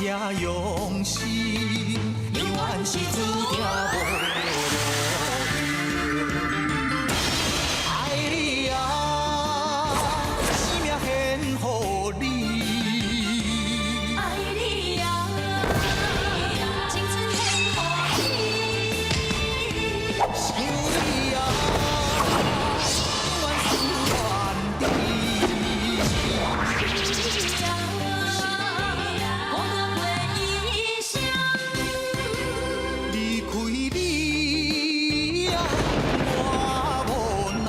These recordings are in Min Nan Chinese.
也用心，永远是注定無路用。愛你啊，生命獻予你。愛你啊，青春獻予你。想你啊，永遠思念你。孤單陪異鄉。離開你啊，我無奈。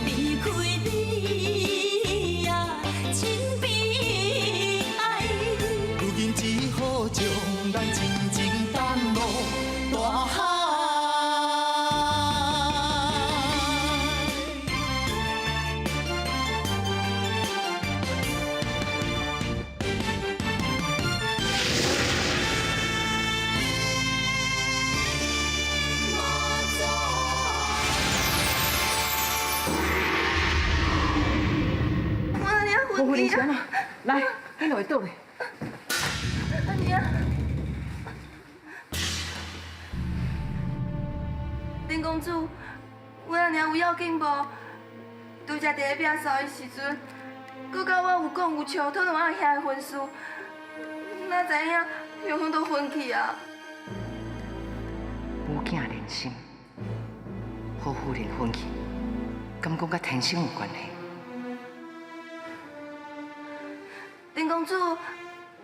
離開你啊，真悲哀。如今只好將咱親情放落大海。我阿娘胡夫昏去啊！人是按怎？來，你落去倒咧。阿娘，林公子，阮阿娘有要緊無？拄才佇咧摒掃的時陣，閣佮我有講有笑，討論阿兄的婚事，哪知影雄雄都昏去啊！母囝連心，何夫人昏去，敢講佮天生有關係？林公子，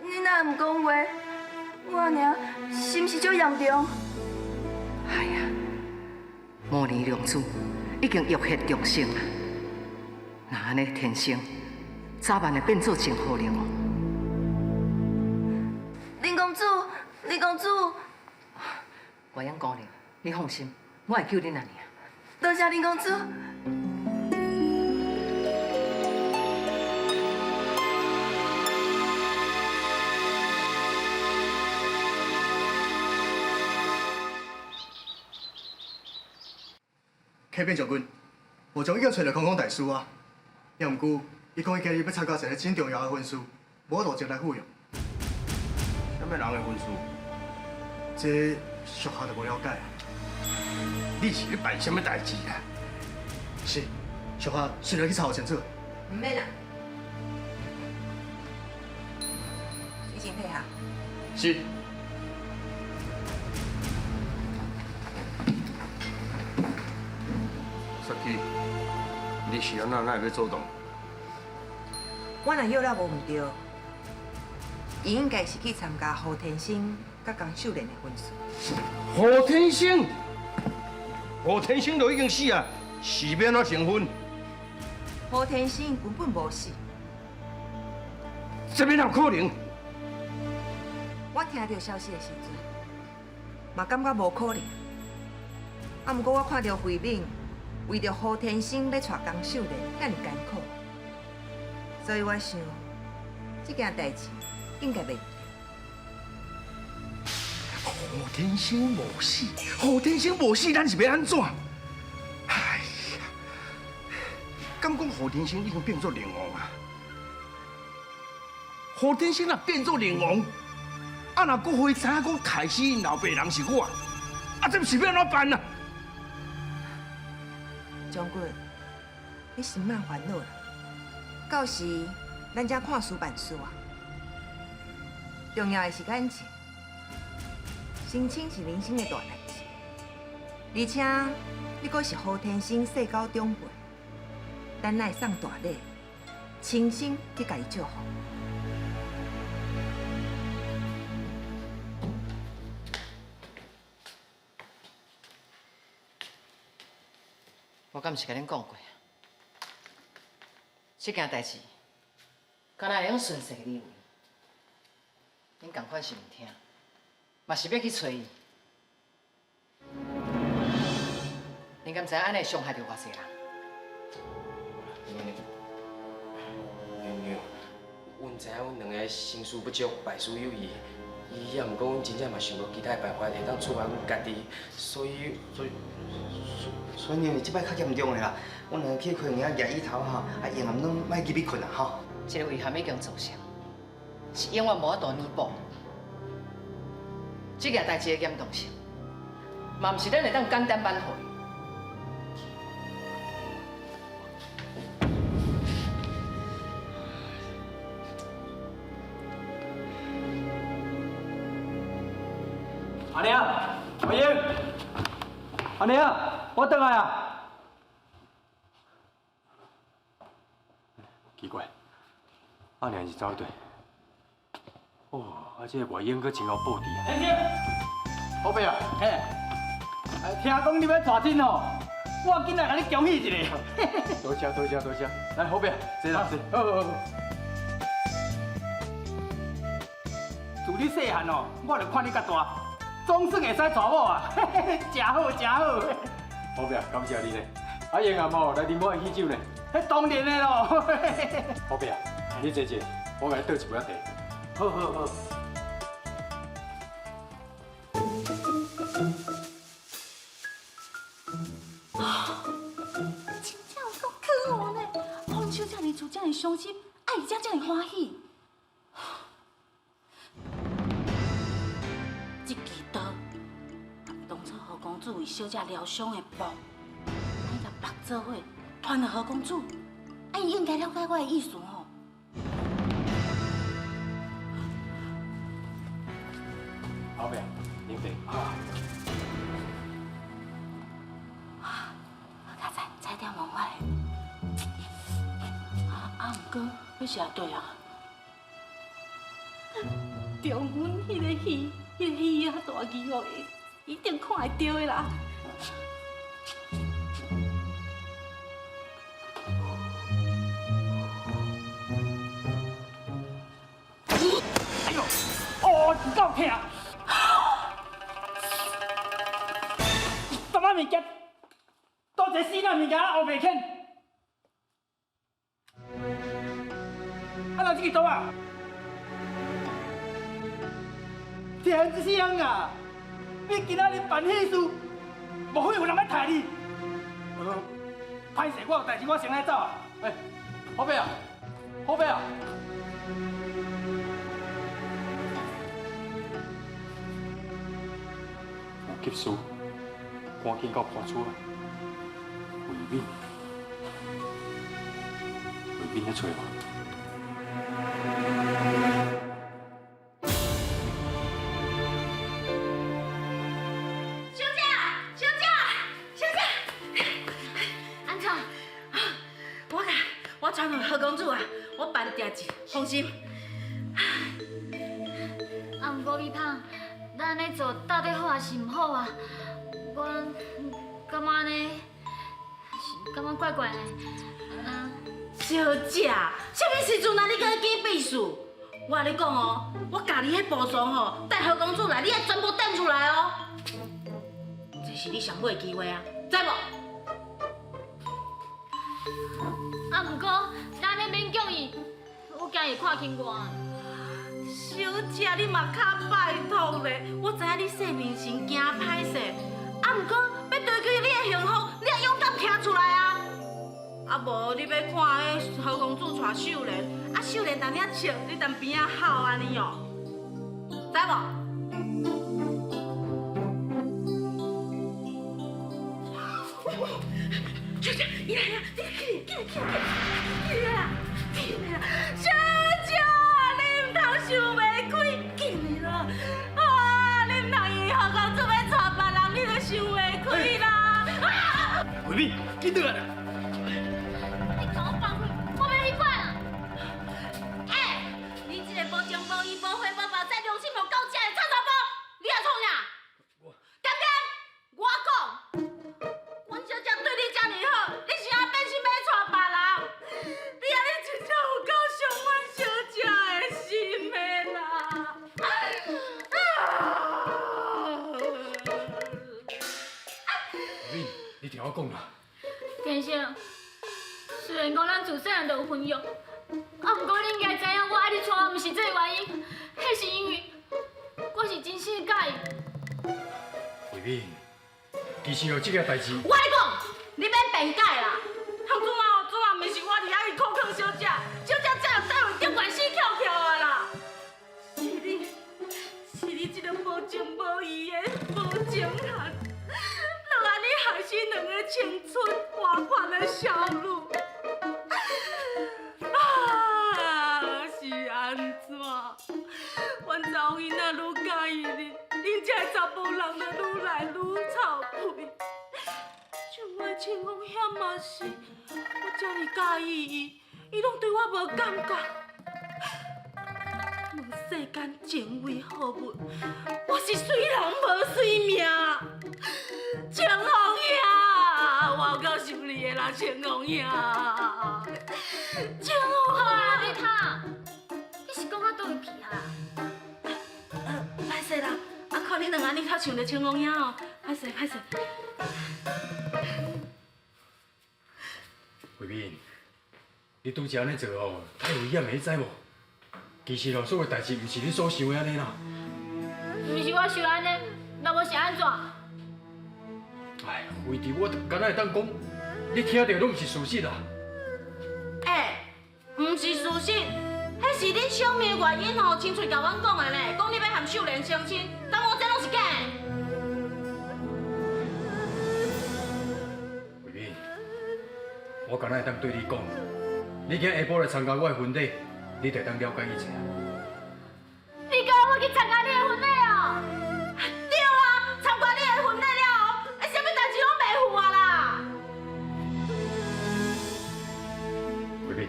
你哪會毋講話？我阿娘是毋是足嚴重？哎呀，摩尼良子已經浴血重生啊！若按呢天生，早晚會變做真可能哦。林公子，林公子，月英姑娘，你放心，我會救恁阿娘。多謝林公子。啟稟將軍，和尚已經揣著空空大師啊，也毋過，伊講伊今日欲參加一个真重要的婚事，無法度前來赴約。啥物人的婚事？這屬下就無了解。你是咧辦啥物代誌啊？是，屬下隨來去查予清楚。毋免啦，你先退下。是。雪姬，你是按怎哪會欲做動？我若約了無毋對，伊應該是去參加胡天星佮江秀蓮的婚事。胡天星，胡天星都已經死啊，是欲按怎成婚？胡天星根本無死。這欲哪有可能？我聽著消息的時陣，嘛感覺無可能。啊，毋過我看著慧敏為著胡天星欲娶江秀蓮遐爾艱苦，所以我想這件代誌應該袂毋對。胡天星無死，胡天星無死，咱是欲按怎？哎呀，敢講胡天星已經變做靈王啊？胡天星若變做靈王，啊若閣予伊知影講害死𪜶老爸人是我，啊這是欲按怎辦啊？將軍，你先莫煩惱啦，到時咱才看事辦事啊。重要的是感情，成親是人生的大代誌，而且你閣是胡天星世交長輩，咱愛送大禮，親身去共伊祝福。我敢毋是共恁講過啊？這件代誌，敢若會用順勢而為。恁仝款是毋聽，嘛是欲去揣伊。恁敢知影按呢會傷害著偌濟人？娘娘，阮知影阮兩个成事不足，敗事有餘，也毋過阮真正嘛想無其他的辦法會當處罰阮家己，所以所以所以娘娘這擺較嚴重的啦，阮兩个去客人遐舉椅頭吼，啊，夜暗攏莫入去睏啊吼。這个遺憾已經造成，是永遠無法度彌補。這件代誌的嚴重性，嘛毋是咱會當簡單挽回。阿娘，阿英，阿娘，我轉來啊！奇怪，阿娘是走佗？哦，啊，這個外英閣真𠢕布置啊！先生，好伯啊，嘿，聽講你欲娶親哦，我緊來共你恭喜一下。多謝多謝多謝，來好伯，坐啦坐。好好好。自你細漢哦，我就看你較大，總算會使娶某啊，誠好誠好。好伯，感謝你咧。阿英阿某來啉我的喜酒咧。彼當然的咯。好伯啊，你坐坐，我共你倒一杯仔茶。好好好。真正有夠可惡呢！分手這麼厝這麼傷心，啊伊才這麼歡喜。這支刀，當初何公子為小姐療傷的布，咱共縛做伙，傳予何公子，啊伊應該了解我的意思吼。阿伯，啉茶。啊，好佳哉，早點問我咧。啊，毋過欲食對啊。中阮彼个鱼，彼个鱼仔大鱼哦，一定看会著的啦。哎呦，哦，夠疼！什麼物件？多一個死爛物件，烏白牽。啊，那這個刀啊？田生啊，你今仔日辦喜事，莫非有人欲刣你？歹勢，我有代誌，我先來走啊。哎，好伯啊，好伯啊！有急事，趕緊到破厝啊！慧敏，慧敏咧揣我。小姐，小姐，小姐，按怎？我傳予何公子啊，我辦定一，放心。啊，毋過美芳，咱按呢做到底好抑是毋好啊？我感覺按呢，是感覺怪怪的。小姐，啥物時陣啊？你閣去記秘書？我共你講哦，我教你彼步驟吼，帶何公子來，你愛全部等出來哦。這是你上尾的機會啊，知無？啊，毋過咱按呢勉強伊，我驚伊會看輕我。小姐，你嘛較拜託咧，我知影你細面神驚歹勢，啊，毋過欲追求你的幸福，你也勇敢徛出來啊！啊無，你欲看彼何公子娶秀蓮，啊秀蓮踮遐笑，你踮邊仔哭按呢哦，知無？小姐，伊來啊！你起來，起來，起來，起來啦！起來啦！小姐，你毋通想袂開，起來啦！啊，你毋通因為何公子欲娶別人，你就想袂開啦！啊！慧敏，緊轉來啦！你共我放開，我欲你管啊！欸，你這個無情無義無血無肉，再良心無夠食的臭查埔，你欲創啥？敢敢？我講，阮小姐對你這爾好，你是按怎變心欲娶別人？你按呢真正有夠傷阮小姐的心的啦！慧敏，你聽我講啦。天生，雖然講咱自細漢就有婚約，啊，毋過你應該知影，我愛你娶我毋是這個原因，彼是因為我是真心喜歡。慧敏，其實哦，這件代誌，我跟你講，你免辯解啦。通主啊，主啊，毋是我佇遐去苦勸小姐，小姐才有在位頂懸死翹翹啊啦。查某囡仔愈佮意恁，恁这个查埔人就愈来愈臭屁。像我的清风险嘛是，我遮尔佮意伊，伊拢对我无感觉。问世间情为何物？我是媠人无媠命。清风兄，我有够想你的啦，清风兄。清风兄，你睇，你是讲到佗位去啊？歹势啦，啊，看你两个按呢较像著清风兄哦，歹势歹势。慧敏，你拄才按呢做哦，太危险的，你知无？其实哦，所有代志毋是你所想的按呢啦。毋是我想按呢，那无是按怎？哎，非伫我敢若会当讲，你听著拢毋是事实啦。欸，毋是事实，彼是恁小妹原因吼，亲嘴共阮讲的呢，讲你欲和秀莲相亲，敢讲这拢是假的？慧敏，我敢若会当对你讲，你今下晡来参加我的婚礼，你就会当了解一切。你叫我去参加你的婚礼哦？对啊，参加你的婚礼了后，欸，啥物代志拢袂赴啊啦？慧敏，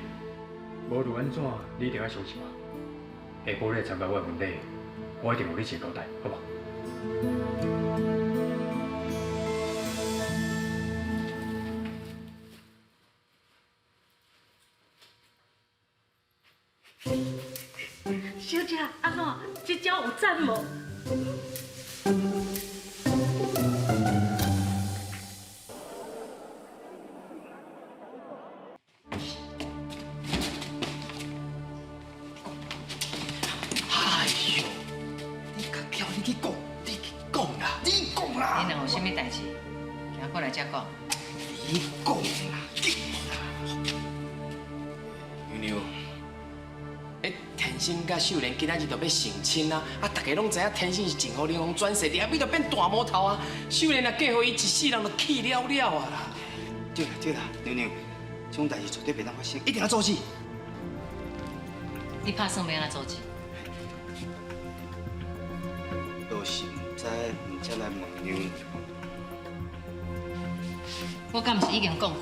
无论按怎，你一定爱相信我。下晡你来参加我的婚礼，我一定予你一个交代，好无？小姐，按怎？这招有赞无？哎呦，你较巧，你去讲，你去讲啦，你讲啦。恁两有啥物代志？行过来遮讲。你讲啦，你啦。娘娘，欸，天生佮秀莲今仔日就欲成亲啊！啊，大家拢知影天生是情妇灵王转世，后尾就变大魔头啊！秀莲若嫁予伊，一世人就气了了啊啦！对啦对啦，娘娘，这种代志绝对袂当发生，一定要阻止。你拍算欲按怎阻止？就是毋知，毋才来问娘娘。我敢毋是已经讲过？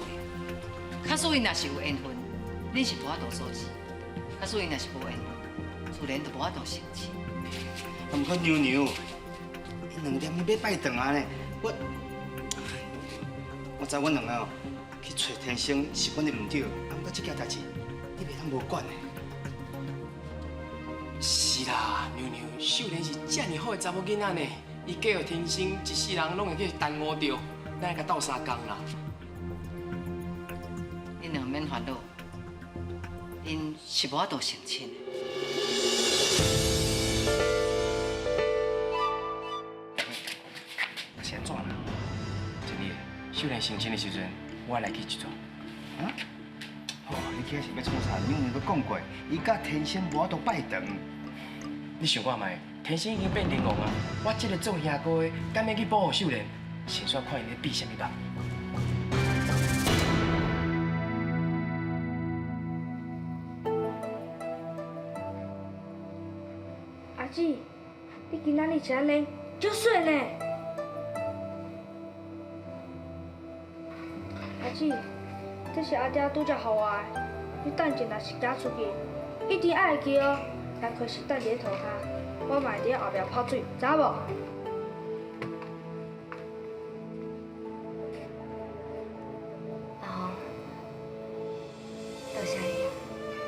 假使𪜶若是有缘分，恁是无法度阻止；假使𪜶若是无缘分，自然就无法度成亲。啊，毋过娘娘，𪜶两点欲拜堂啊呢，我知阮两个哦去揣天生是阮的毋对，啊，毋过这件代志你袂当无管的。是啦，娘娘，秀莲是遮尔好的查某囡仔呢，伊嫁予天生，一世人拢会去耽误著，咱爱共斗相共啦。恁两个免烦恼，𪜶是无法度成亲的。那是按怎啦？真理，秀莲成亲的时阵，我来去一撮。啊？哦，你去遐是欲创啥？娘娘阁讲过，伊佮天生无法度拜堂。你想看觅，天生已经变灵王啊！我这个做兄哥的，敢欲去保护秀莲？先煞看𪜶咧比啥物吧。阿姊，你今仔日是按呢，足媠呢。阿姊，这是阿爹拄才予我的，你等阵若是行出去，一定爱会记哦。工课是等伫咧涂跤，我嘛会伫咧后壁泡水，知无？阿红，多谢你，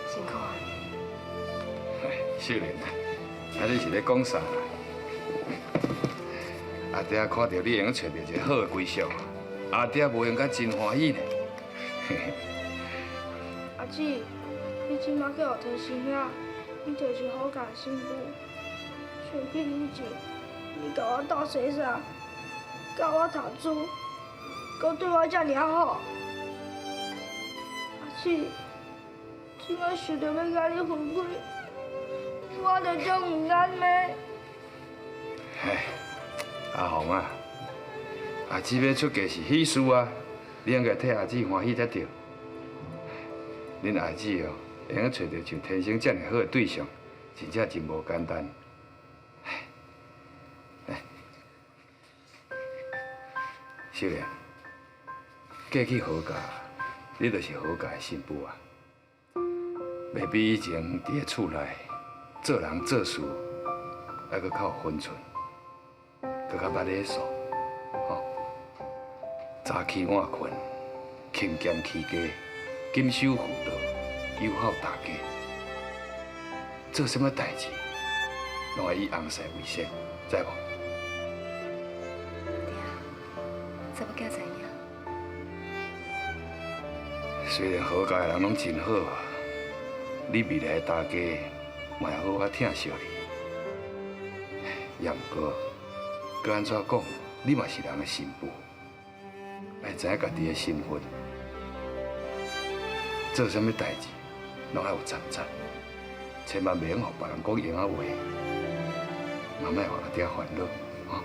辛苦啊。秀莲啊，啊你是咧讲啥啦？阿爹看著你会用揣著一个好的归宿，阿爹无闲甲真欢喜呢。阿姊，你这马叫予天生遐，你就是好干媳妇。想起以前，你共我斗洗衫，教我读书，阁对我遮尔仔好。阿姊，这马想著欲共你分开，我就足毋甘的。嘿，阿红啊，阿姊欲出嫁是喜事啊，你应该替阿姊欢喜才对。恁阿姊哦，会用揣著像天生遮尔好的对象，真正真无简单。秀莲，嫁去何家，你就是何家的新妇啊。袂比以前伫咧厝内做人做事，还阁较有分寸，阁较捌礼数，吼。早起晚困，勤俭持家，谨守妇道，友好大家。做啥物代志，拢爱以翁婿为先，知无？查某囝知影。虽然何家的人拢真好，你未来的大家嘛会好好疼惜你。也毋过，阁按怎讲，你嘛是人的新妇，爱知影家己的身份，做啥物代志，拢爱有担责，千万袂用予别人讲闲仔话，嘛莫予阿爹烦恼，吼。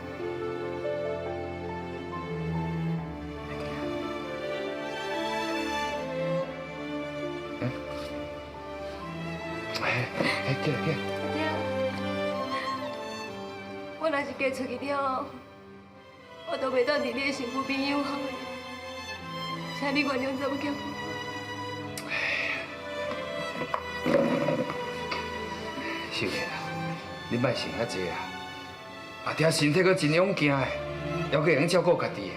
哎，起来起来！阿爹，我若是嫁出去了后，我都袂当伫你的身躯边友好的，请你原谅查某囝。秀莲啊，你莫想遐济啊！阿爹身体阁真勇健的，犹阁会用照顾家己的。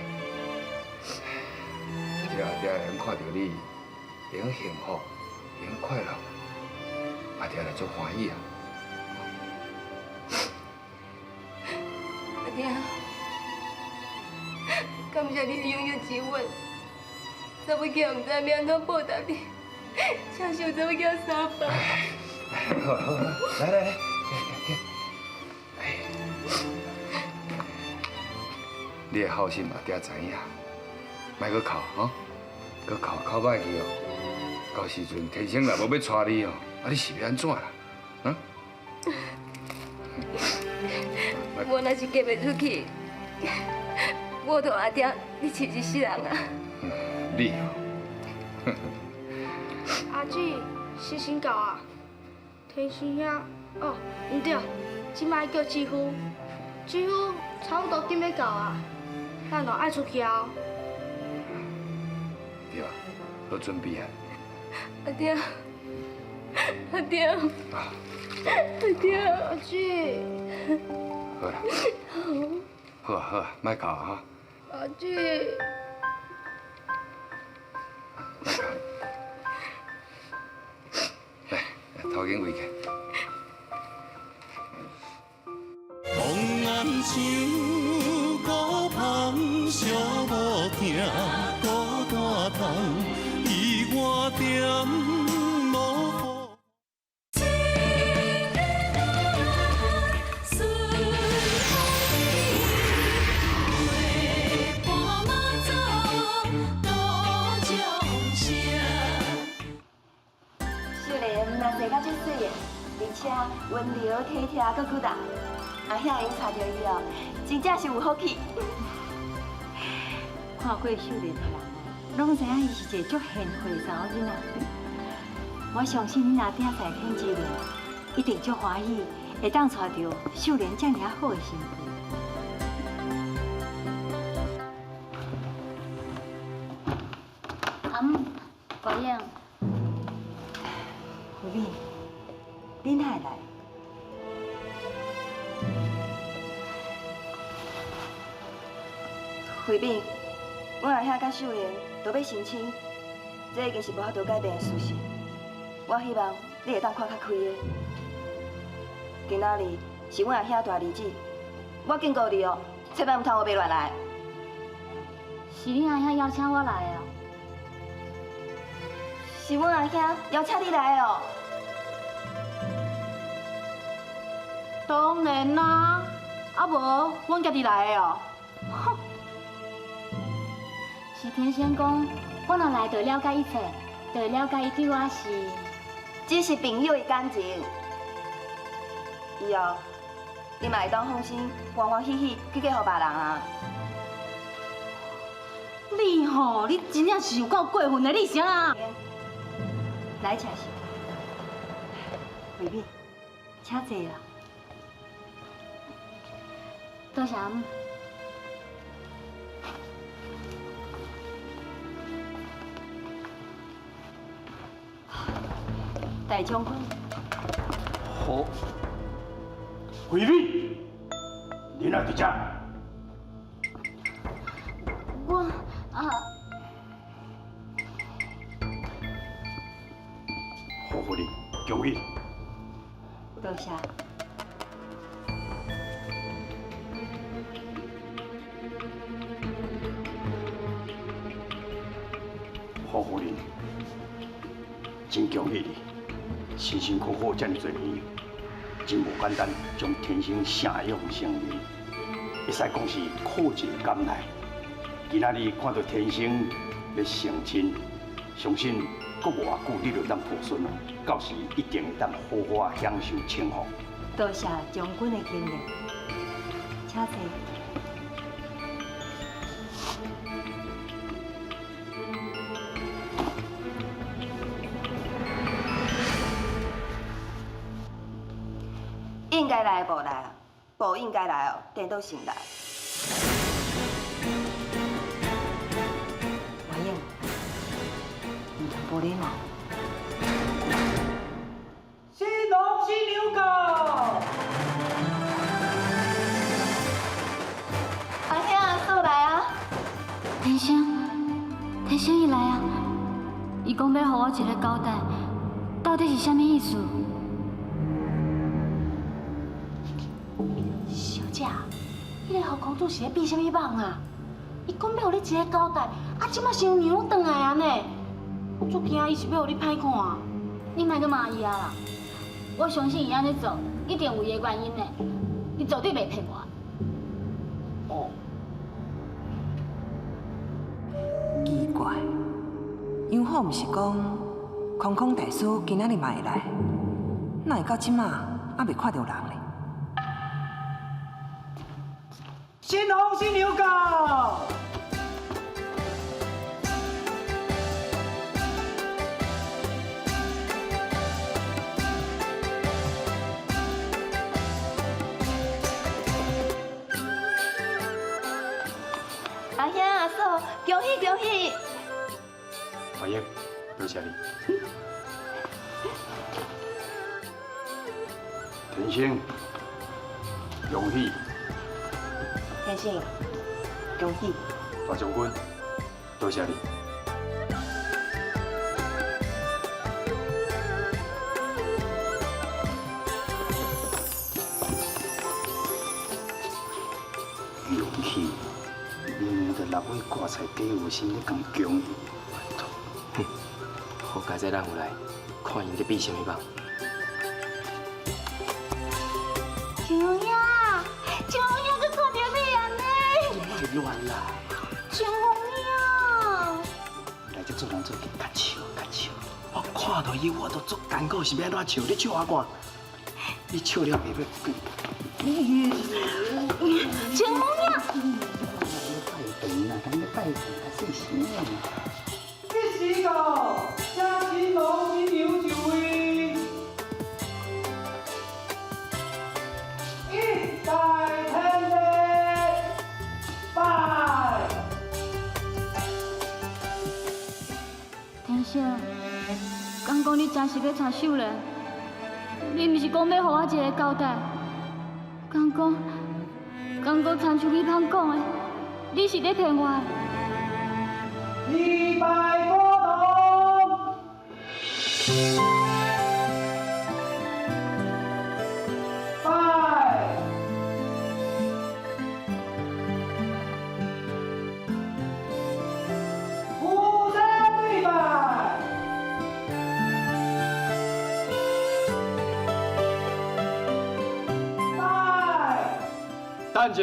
只要阿爹会用看到你，会用幸福，会用快乐，阿爹就足欢喜啊！阿爹，感谢你的永远之恩，查某囝毋知欲按怎报答你，请受查某囝三拜。好好好，来来来，起起起。你的孝心阿爹知影，莫阁哭吼，阁哭哭歹去哦。到时阵天生若无欲娶你哦，啊你是欲按怎啦？啊？我若是嫁袂出去，我就阿爹你饲一世人啊！你哦，阿姊，时辰到啊！天生兄，哦，毋对，这摆叫姊夫，姊夫差不多紧欲到啊，咱就爱出去啊。对啊，好准备啊。阿爹，阿爹，阿爹，阿姊，好啦，好啊好啊，莫哭啊哈。阿姊。莫哭。来，头巾围起。风安像孤芳，寂寞疼孤单窗，伊我踮无秀莲嘛生甲足媠的，而且温柔体贴，阁骨力。阿兄因娶著伊哦，真正是有福气。看过秀莲的人，拢知影伊是一个足贤惠的查某囡仔。我相信恁阿爹在天之灵，一定足欢喜，会当娶著秀莲这尔好的新妇。阿姆，国英。慧敏，你哪会来？慧敏，阮阿兄佮秀莲都欲成亲，这已经是无法度改变的事实。我希望你会当看较开的。今仔日是阮阿兄大日子，我警告你哦，千万毋通乌白乱来。是恁阿兄邀请我来的哦。是阮阿兄邀请你来的哦。当然啦，啊无，阮家己来的哦。哼，是天生讲，我若来就了解一切，就会了解伊对我是，只是朋友的感情。以后你嘛会当放心，欢欢喜喜去嫁予别人啊。你吼，你真正是有够过分的，你啥啊？来，请坐。慧敏，请坐啦。多谢阿姆。大将军。好，惠美，你来伫遮？我啊，何夫人，恭喜！多谢。何夫人，真恭喜你，辛辛苦苦这么多年，真无简单，将天生承养成人，会使讲是苦尽甘来。今仔日看到天生欲成亲，相信阁无偌久，你就当抱孙了，到时一定会当好好享受清福。多谢将军的经验，请坐。应该来的无来啊，无应该来哦，颠倒先来。婉英，唔通无礼貌。新郎新娘到。阿兄阿嫂来啊！天生，天生伊来啊！伊讲欲予我一个交代，到底是啥物意思？小姐，彼个何公子是咧变啥物梦啊？伊讲欲予你一个交代，啊，这马新娘拢转来啊呢？我足惊伊是欲予你歹看啊！你莫阁骂伊啊啦！我相信伊按呢做，一定有伊的原因的，伊绝对袂骗我。哦。奇怪，杨虎毋是讲空空大师今仔日嘛会来，哪会到这马犹未看著人咧？新郎新娘到。阿兄阿嫂，恭喜恭喜！阿英，多谢你。天生，恭喜！天生，恭喜！大将军，多谢你。勇气，明明就六位挂彩假有心咧共恭喜，拜托。哼，好佳哉，咱有来，看𪜶伫比啥物梦。强呀，强呀，阁看著你啊呢！莫乱啦！强呀！来这做人做较笑较笑。我看著伊，我都足艰苦，是欲按怎笑？你笑我看，你笑了袂欲？强呀！拜堂啦，咱咧拜堂较细声啦。吉时到，请新郎新娘就位。一拜天地，拜。天生，敢讲你真是欲娶秀莲？你毋是讲欲予我一个交代？敢讲，敢讲，亲像你芳讲的，你是咧骗我的？礼拜鼓动。拜。夫妻对拜。拜。等一下。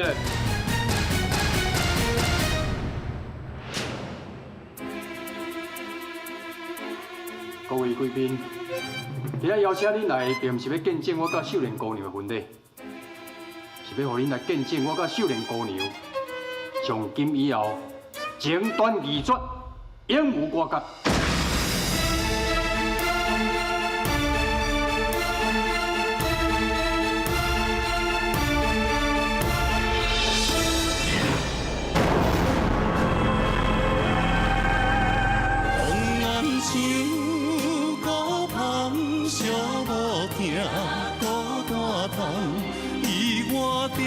各位贵宾，今仔邀请恁来，并毋是欲见证我佮秀莲姑娘的婚礼，是欲予恁来见证我佮秀莲姑娘从今以后情断义绝，永无瓜葛。红颜像孤芳寂无疼，孤单痛，伊偌甜。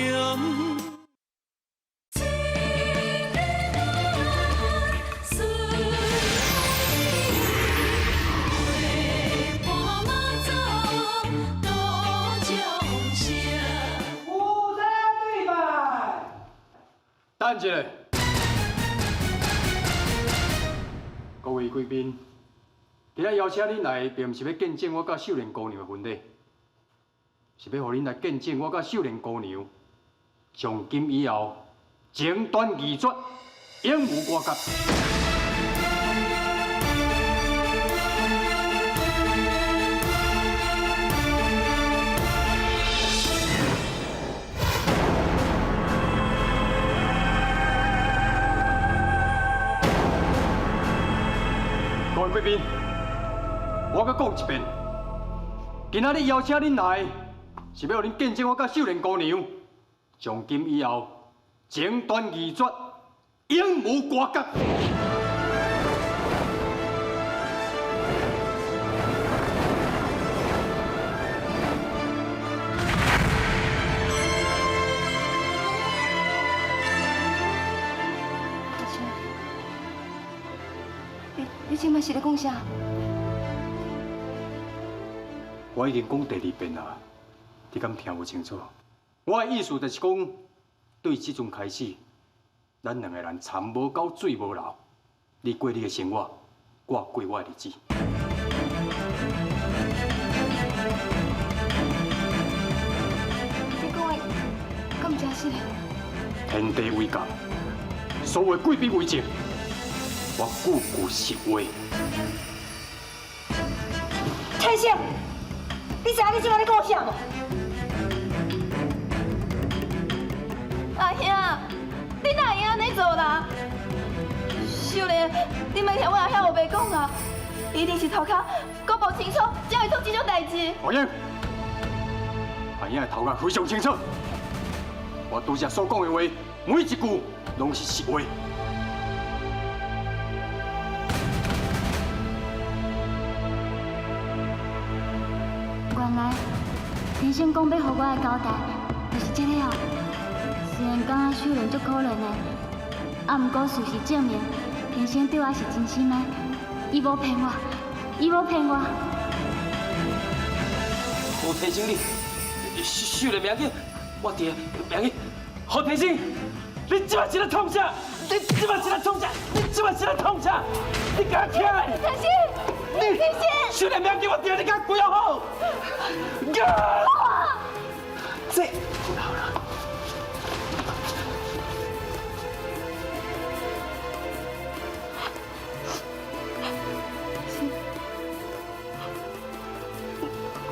等一下，各位贵宾，今仔邀请恁来，并毋是欲见证我佮秀莲姑娘的婚礼，是欲予恁来见证我佮秀莲姑娘从今以后情断义绝，永无瓜葛。各位贵宾，我阁讲一遍，今仔日邀请恁来，是欲予恁见证我佮秀莲姑娘从今以后情断义绝，永无瓜葛。你这摆是咧讲啥？我已经讲第二遍啊，你敢听无清楚？我的意思就是讲，对这阵开始，咱两个人田无沟，水无流，你过你的生活，我过我的日子。你讲的敢有真实的？天地为鉴，所有贵宾为证。我句句实话。天生，你知影你这摆咧讲啥无？阿兄，你哪会按呢做啦？秀莲，你莫听我阿兄乌白讲啦，一定是头壳阁无清楚，才会做这种代志。阿英，阿英的头壳非常清楚，我拄才所讲的话，每一句拢是实话。原来天生讲欲予我的交代，就是这个哦。虽然感觉秀莲足可怜的，啊，毋过事实证明，天生对我是真心的，伊无骗我，伊无骗我。何天生你，秀莲袂要紧，我伫，袂要紧。何天生，你这摆是咧创啥？你这摆是咧创啥？你这摆是咧创啥？你共我起来！天生，你秀莲袂要紧，我伫，你共我跪好。这。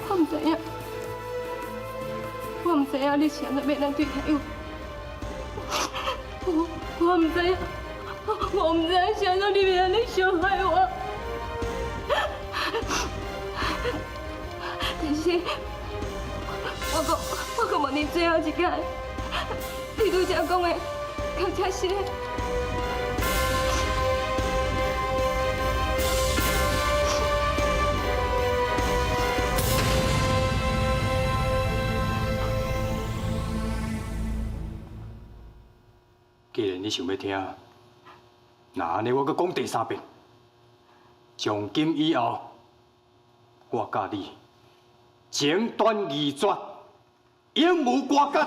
我毋知影，我毋知影你是按怎欲来对待我。我毋知影，我毋知影是按怎你欲按呢伤害我。但是，我阁问你最后一摆，你拄才讲的，敢真实的？既然你想欲听，那按呢我阁讲第三遍。从今以后，我佮你情断义绝，永无瓜葛。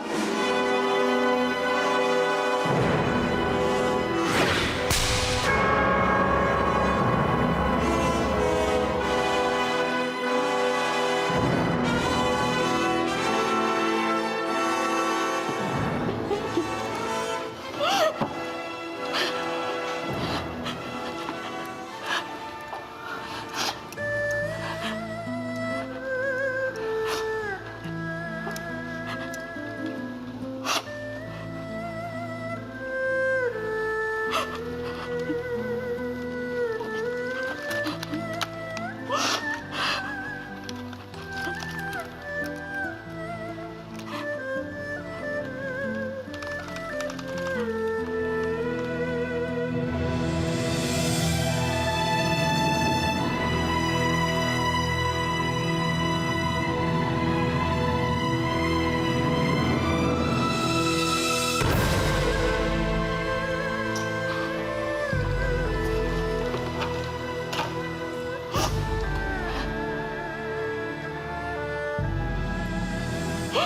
何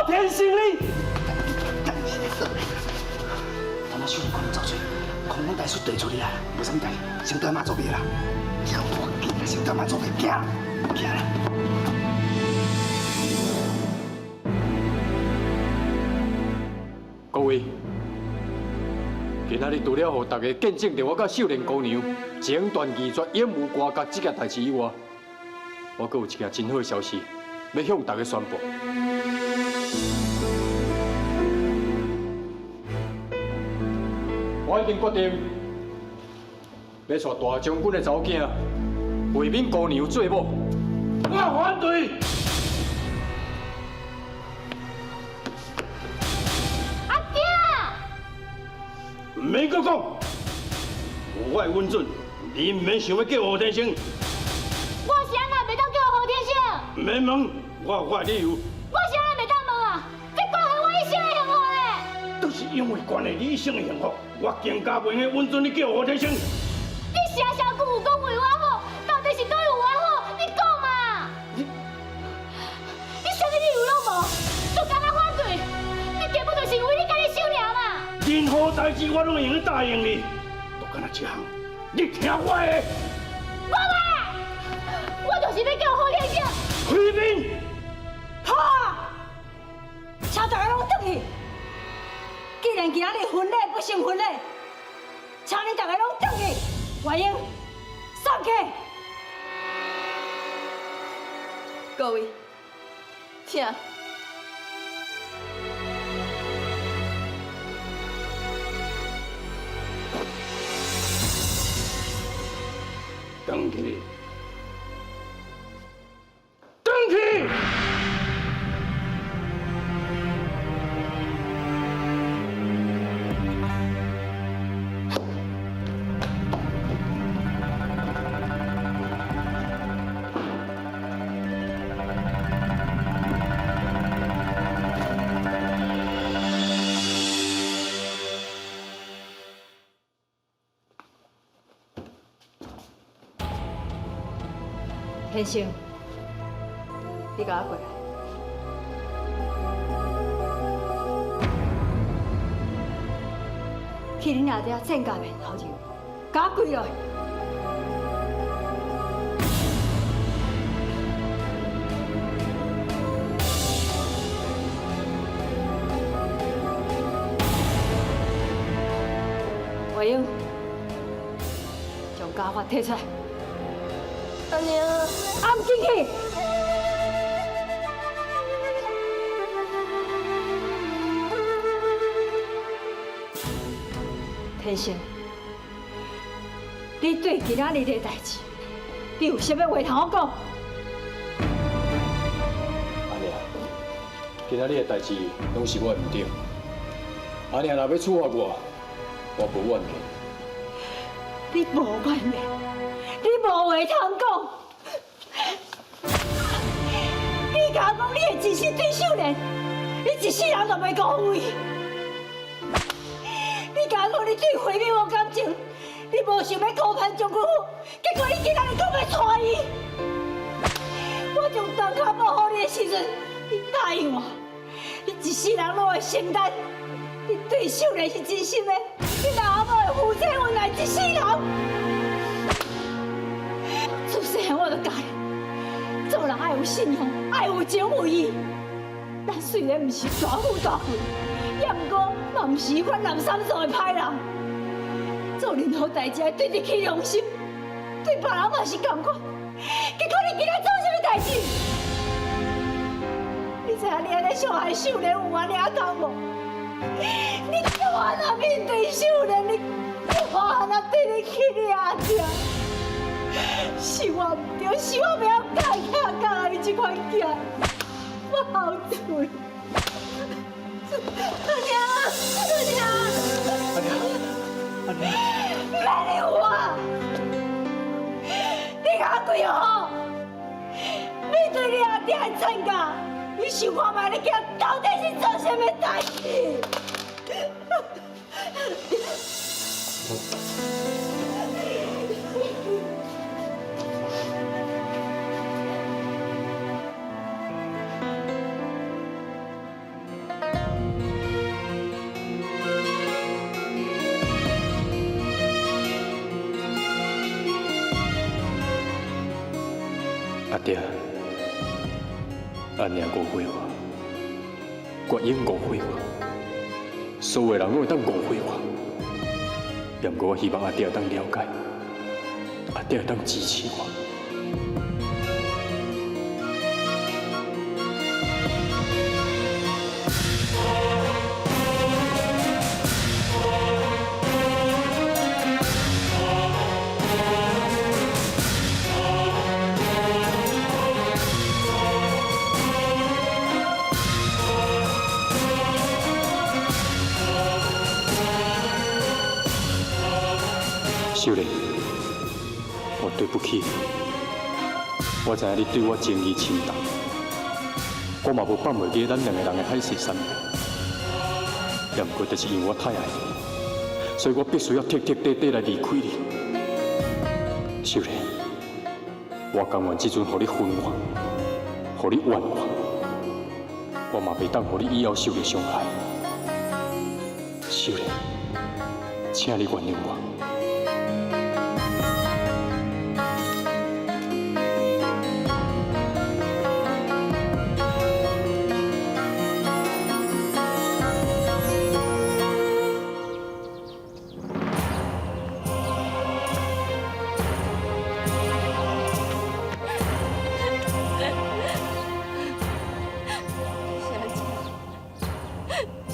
天成你？等下秀莲姑娘走出，空空大师对出你啊，无啥物代志，先对妈做别啦。我紧啦，先对妈做别，行，行啦。各位，今仔日除了予大家见证著我佮秀莲姑娘情断义绝、永无瓜葛这件代志以外，我阁有一件真好的消息欲向大家宣布。我已经决定欲带大将军的查某囝慧敏姑娘做某。我反对。阿囝，毋免阁讲，有我的允准，你毋免想欲叫何天成。我是按怎袂当叫何天成？毋免问，我有我的理由。我是按怎袂当问啊？这关系我一生的幸福咧。就是因为关系你一生的幸福，我更加袂用允准你叫何天成。你声声句句讲为我好，到底是佗位有我好？你讲嘛？你啥物理由拢无，就敢若反对？你根本就是为你家己想尔嘛！任何代志我拢会用答应你，就干焦这项，你听我的。我袂，我就是欲叫何天成。慧敏，好啊，请大家拢转去。既然今仔日婚礼不成婚礼，请恁大家拢转去。月英，送客。各位，请。转去，转去。天成，你共我过来。去恁阿爹郑家面头前，共我跪落。月英，将家法提出来。阿娘，阿毋进去。天成，你对今仔日的代志，你有啥物话通讲？阿娘，今仔日的代志拢是我的毋对。阿娘若欲处罚我，我无怨言。你无怨言，你无话通讲。你敢讲你会一心对秀莲，你一世人都袂辜负伊。你敢讲你对慧敏无感情，你无想欲辜负将军府，结果你今仔日阁欲娶伊。我将断跤步予你的时阵，你答应我，你一世人拢会承担。你对秀莲是真心的，你老阿母会夫妻恩爱一世人。自细汉我就教你，做人爱有信用，爱有情有义。咱虽然毋是大富大贵，也毋过嘛毋是彼款南三所的歹人。做任何代志爱对得起良心，对别人嘛是仝款。结果你今仔做啥物代志？你知影你按呢伤害秀莲有偌尔重无？你叫我按怎面对秀莲？你叫我按怎对得起你阿爹？是我毋对，是我袂晓教囝教伊这款囝，我后悔。阿娘，阿娘，阿娘，阿娘，免理我，你共我跪好，面对你囝的惨甲，你想看覓你囝到底是做啥物代誌？阿爹，按呢误會我，決應誤會我，所有人攏會當誤會我。不過我希望阿爹會當了解，阿爹會當支持我。秀蓮，我對不起你，我知影你對我情義深重，我嘛無放袂記咱兩个人的海誓山盟。也毋過就是因為我太愛你，所以我必須要徹徹底底來離開你。秀蓮，我甘願這陣予你分我，予你怨我，我嘛袂當予你以後受著傷害。秀蓮，請你原諒我。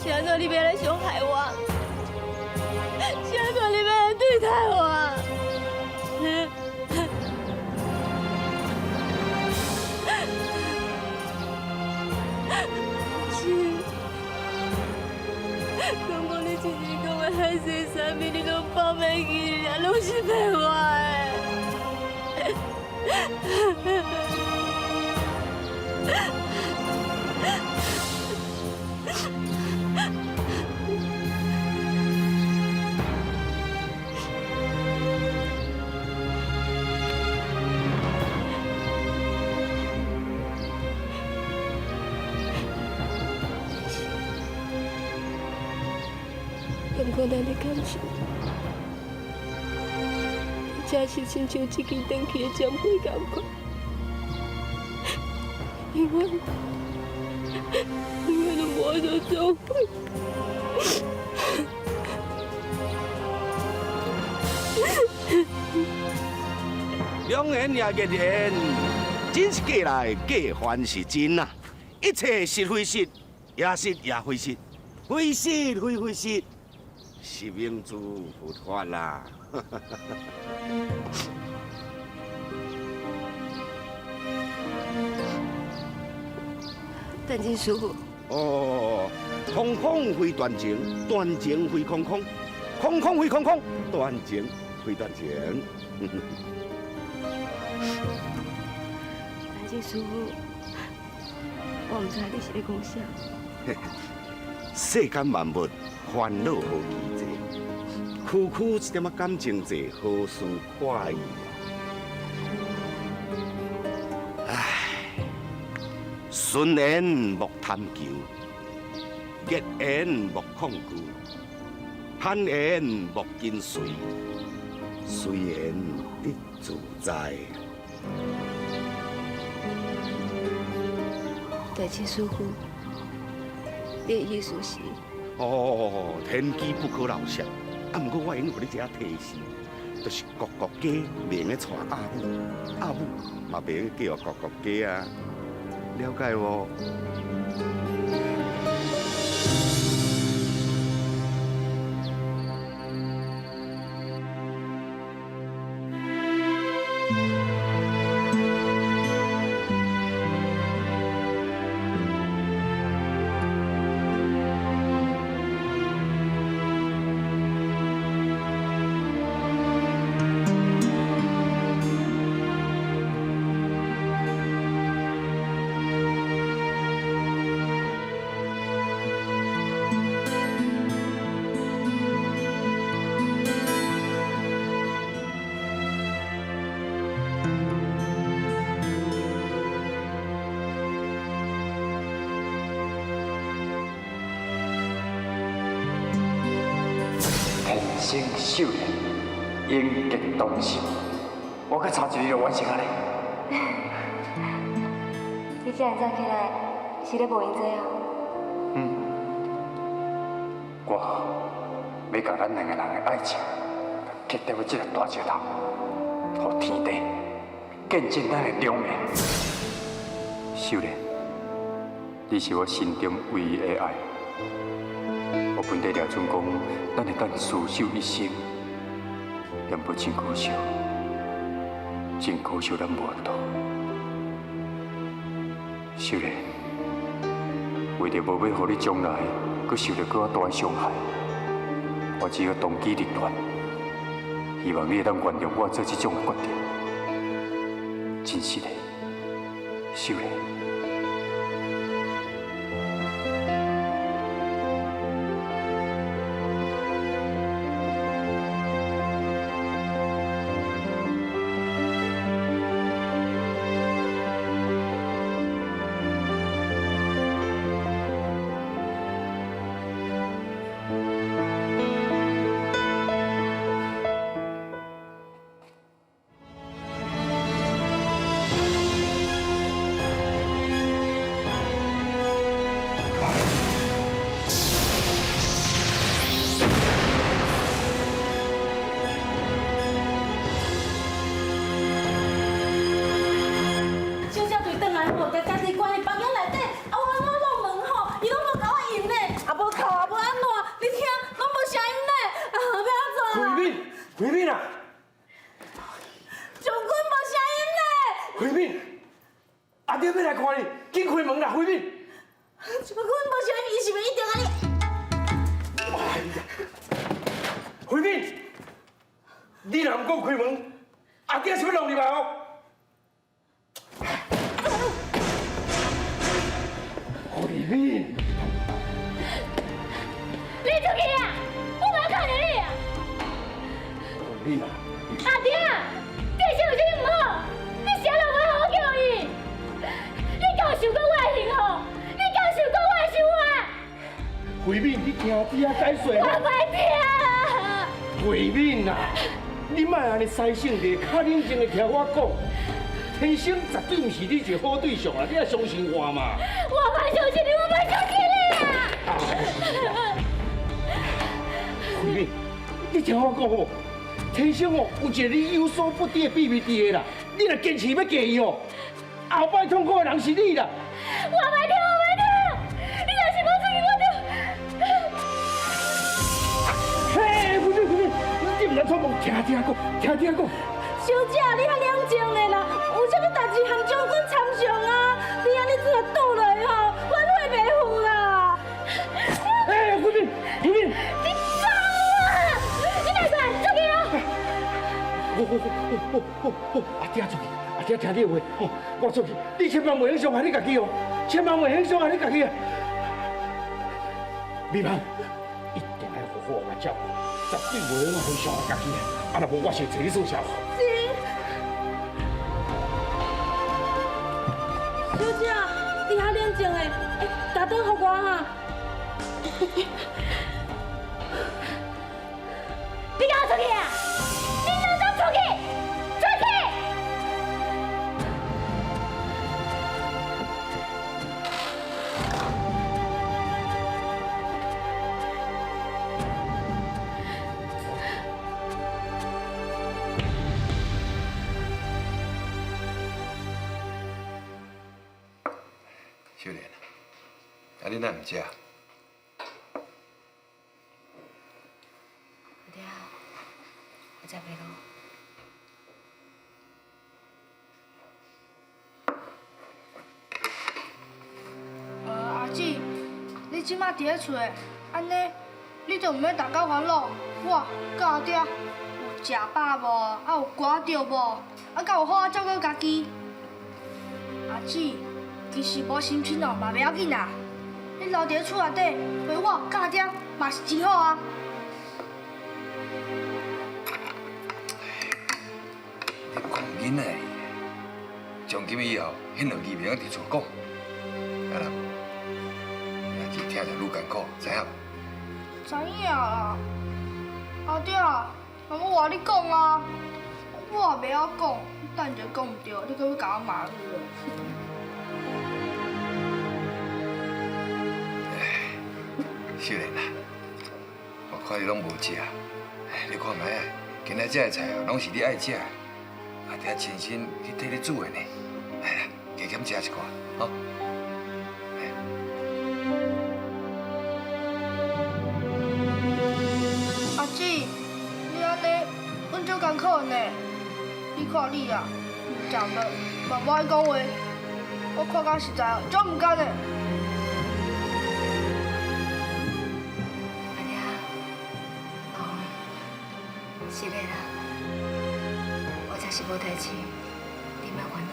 是按怎你欲來傷害我？是按怎你欲來對待我？是，敢講你之前講的海誓山盟，你攏放袂記啊，攏是騙我的。不過咱的感情，真是親像一支斷去的針皮仝款，永遠永遠都無法度做伙。良緣也結緣，真是假來假還是真啊！一切是非實，也是也非實，非實非非實。是明珠佛法啦！断情师父。哦，空空非断情，断情非空空，空空非空空，断情非断情。断情师父，我毋知你是咧讲啥。世间万物，烦恼无其济，区区一点仔感情济，何事快意啊？唉，顺缘莫贪求，逆缘莫抗拒，攀缘莫紧随，随缘得自在。大清师父，你的意思是？哦，天机不可漏泄。啊，毋过我会用予你一个提示，就是国国家袂用娶阿母，阿母嘛袂用叫国国家啊，了解无？生秀莲永结同心，我阁差一日就完成啊咧。你遮尔早起来，是咧无闲做啊？嗯，我欲共咱两个人的爱情结在这个大石头，予天地见证咱的良缘。秀莲，你是我心中唯一的爱。我本底掠准讲，咱会当廝守一生，但无真可惜，真可惜咱无法度。秀莲，为著无欲予你将来阁受著阁较大的伤害，我只好当机立断，希望你会当原谅我做这种决定。真实的，秀莲。小姐对转来吼，共家己关伫房间内底，啊，我我拢问吼，伊拢无共我应呢，也无哭，也无按怎，你听，拢无声音呢，啊，欲按怎啦？慧敏，慧敏啊！将军无声音呢。慧敏，阿爹欲来看你，紧开门啦，慧敏。将军无声音，伊是毋是一定按呢？哎呀，慧敏，你若毋讲开门，阿爹是欲弄入来哦。慧敏，你出去啊！我无看著你啊！慧敏啊！阿爹，这是有啥物毋好？你啥都无予我叫伊？你敢有想过我的幸福？你敢有想过我的生活？慧敏，你听姐解说。我袂听。慧敏啊，你莫按呢使性子，较冷静的听我讲。天生绝对毋是你一个好对象啊！你爱相信我嘛。我袂相信你，我袂相信你啊！慧敏，你听我讲哦，天生哦有一个你有所不知的秘密伫的啦。你若坚持欲嫁伊哦，后摆痛苦的人是你啦。我袂听，我袂听！你若是无出去，我就……嘿，慧敏，慧敏，你毋通错梦，听听讲，听听讲。小姐，你较冷静咧啦，有啥物代志含将军参详啊？你按呢这个倒落吼，反悔袂赴啦。哎，慧敏，慧敏，你放我！你来过来，出去哦！好好好好好好，阿爹出去，阿爹听你的话，吼，我出去，你千万袂用伤害你家己哦，千万袂用伤害你家己啊！美芳，一定爱好好来照顾，绝对袂用去伤害家己，啊，若无我是替你算数。是。小姐，你较冷静的，哎，打灯予我哈。你给我出去啊！你拢总出去，出去！秀莲，啊，你哪毋食？阿爹，我食袂落。阿姊，你这马伫咧厝的，按呢，你就毋免逐工烦恼。我佮阿爹有食饱无？啊有寒著无？啊，敢有好好照顾家己？阿姊，其实无成亲哦，嘛袂要紧啦。你留伫咧厝内底陪我佮阿爹嘛是真好啊。你讲囡仔，从今以后，彼两字袂晓伫厝讲。啊啦，代志听着愈艰苦，知影无？知影啦。阿爹啊，那我话你讲啊，我也袂晓讲，等下讲毋对，你阁欲共我骂去了。秀莲啊，我看你拢无食，你看覓啊？今仔这个菜哦，拢是你爱食的，阿爹亲身去替你煮的呢。来啦，加减食一寡，吼。阿姊，你按呢，阮足艰苦的呢。你看你啊，毋食饭，嘛无爱讲话，我看甲实在足毋甘的。阿娘，哦，是的啦，我这是无代志，你莫烦恼。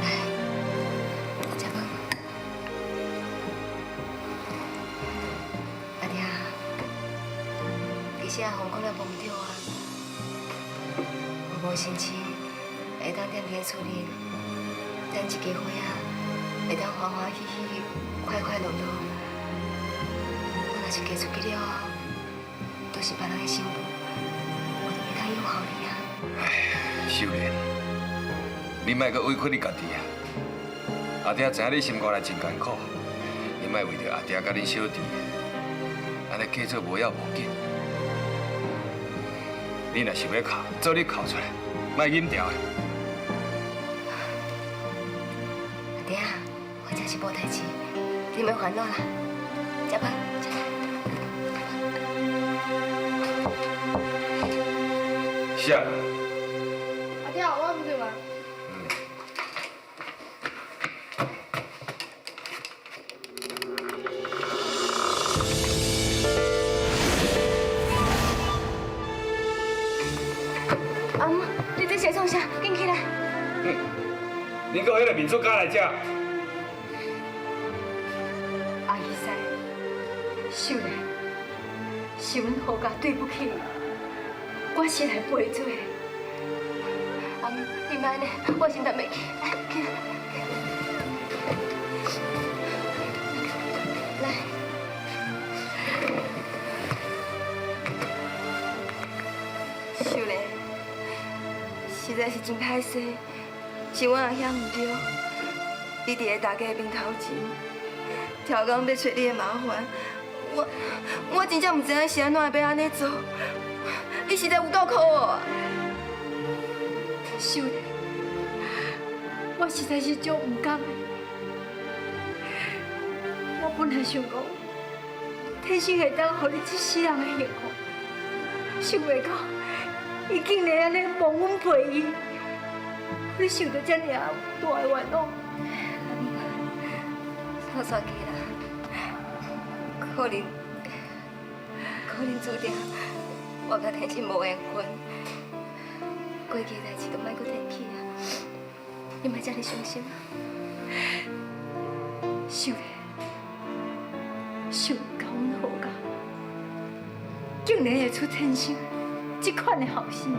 来，食饭。阿爹，其实阿红讲了无毋对啊，我无成亲，会当踮伫咧厝里，咱一家伙仔会当欢欢喜喜、快快乐乐。我若是嫁出去了后，都是别人的新妇，我就袂当养好你啊。秀莲，你莫阁委屈你家己啊！阿爹知影你心肝内真艰苦，你莫为著阿爹佮恁小弟，按呢假做无要无紧。你若想欲哭，做你哭出来，莫忍牢的。阿爹，我这是无代志，你莫烦恼啦。食饭，食饭。啥？阿爹，我出去嘛。阿姆，你这是创啥？紧起来！你阁彼个民族家来遮？阿姨师，秀莲，是阮何家对不起你，我是来赔罪的。阿姆，你莫按呢，我先担袂起，来，起来，来。秀莲，实在是真歹势，是阮阿兄毋对，你伫咧大家的面头前，超工欲揣你的麻烦，我真正毋知影是按怎会欲按呢做，你实在有够可恶啊！秀莲，我实在是足毋甘的。我本来想讲，天生会当予你这世人的幸福，想袂到伊竟然按呢忘恩负义，予你受到这尔大的冤枉。我煞去啦，可能可能注定我佮天生无缘分，过去的代志都莫阁提起啊，你莫遮尔伤心啊。秀莲，想袂到阮何家竟然会出天生这款的后生。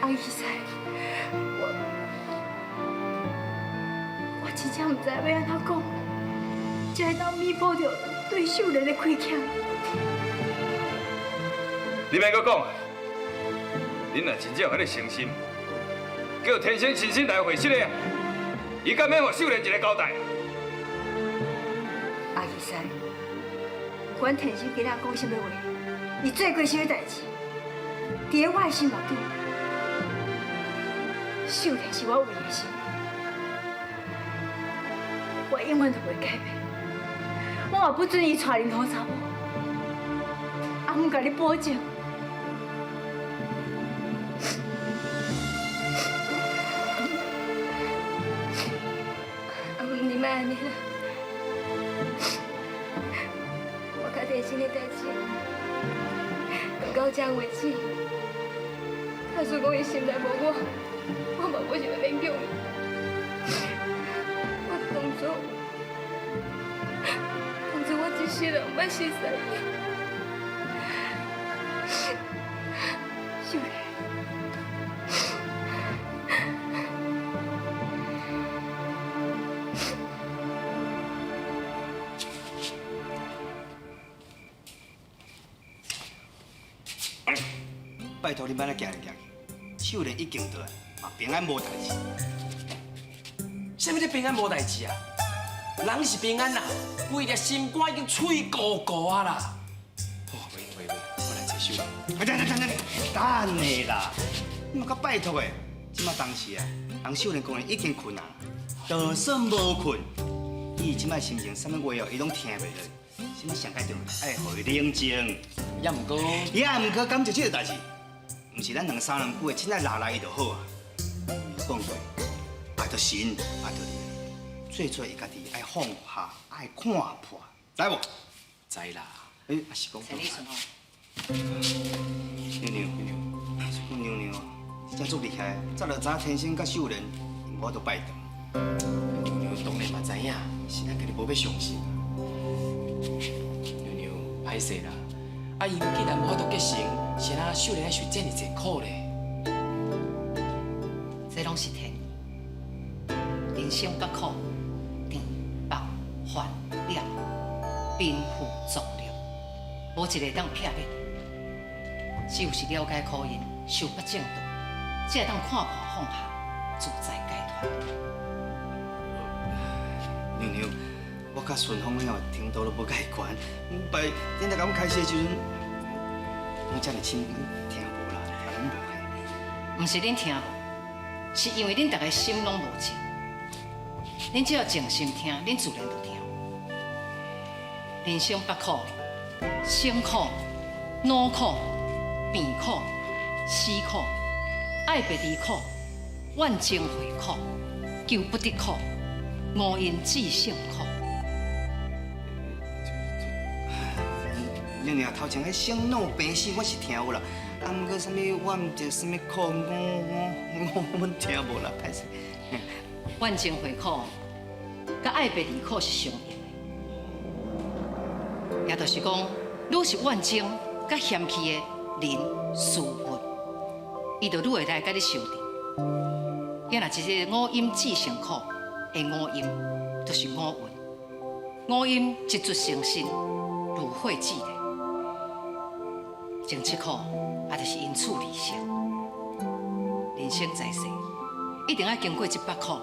阿姨师，我真正毋知欲按怎讲，才会当弥补著对秀莲的亏欠。你莫阁讲，恁若真正有彼个诚心，叫天生亲身来会释的，伊敢免予秀莲一个交代？阿姨师，不管天生今仔讲啥物话，伊做过啥物代志，伫咧我的心目中，秀莲是我唯一的心，我永远都袂改变。我嘛不准伊娶任何查某，阿姆共你保证。阿姆，你莫按呢啦，我佮天生的代志到这为止。假使讲伊心内无我，我嘛无想欲勉强伊。我当初我一世人毋捌熟似伊。秀莲，拜託你莫來行來行去，秀蓮已經倒來，嘛平安無代誌。啥物咧平安無代誌啊？人是平安啦，規粒心肝已經碎糊糊啊啦！哦，袂袂袂，我來找秀蓮。等等等等，等下啦，你嘛較拜託的，這馬當時啊，人秀蓮姑娘已經睏啊，就算無睏，伊這馬心情啥物話哦，伊攏聽袂落。這馬上蓋重要，愛予伊冷靜。也毋過，也毋過，感謝這個代誌，毋是咱兩三兩句的，凊彩拉拉伊就好啊。講過，愛著神，愛著理，最主要伊家己愛放下，愛看破，知無？知啦。欸，啊是講。陳立順哦。娘娘，娘娘，你真足厲害，早就知影天生佮秀蓮，無法度拜堂。娘娘當然嘛知影，是咱家己無欲相信。娘娘，歹勢啦，啊𪜶既然無法度結成，是按怎秀蓮愛受這爾濟苦咧？這攏是天意，人生八苦，甜、白、煩、了、貧富、壯弱，無一個會當避免。只有是了解苦因，修八正道，才會當看破放下，自在解脫。娘娘，我佮順風了程度都無共懸，拜恁來共阮開示的時陣，攏遮爾深，聽無啦，聽攏無嘿。毋是恁聽無，是因為恁逐个心攏無靜。恁只要靜心聽，恁自然就聽。人生八苦：生苦、老苦、病苦、死苦、愛別離苦、怨憎會苦、求不得苦、五陰熾盛苦。娘娘頭前彼生老病死，我是聽有啦。啊，毋過啥物怨這啥物苦，我阮聽無啦，歹勢。怨憎會苦，佮愛別離苦是相應的，也就是講，愈是怨憎佮嫌棄的人事物，伊就愈會來佮你相佇。也若一個五陰熾盛苦的五陰，就是五蘊。五陰一出成身，如火熾熱。前七苦，也就是因處而生。人生在世，一定愛經過這八苦。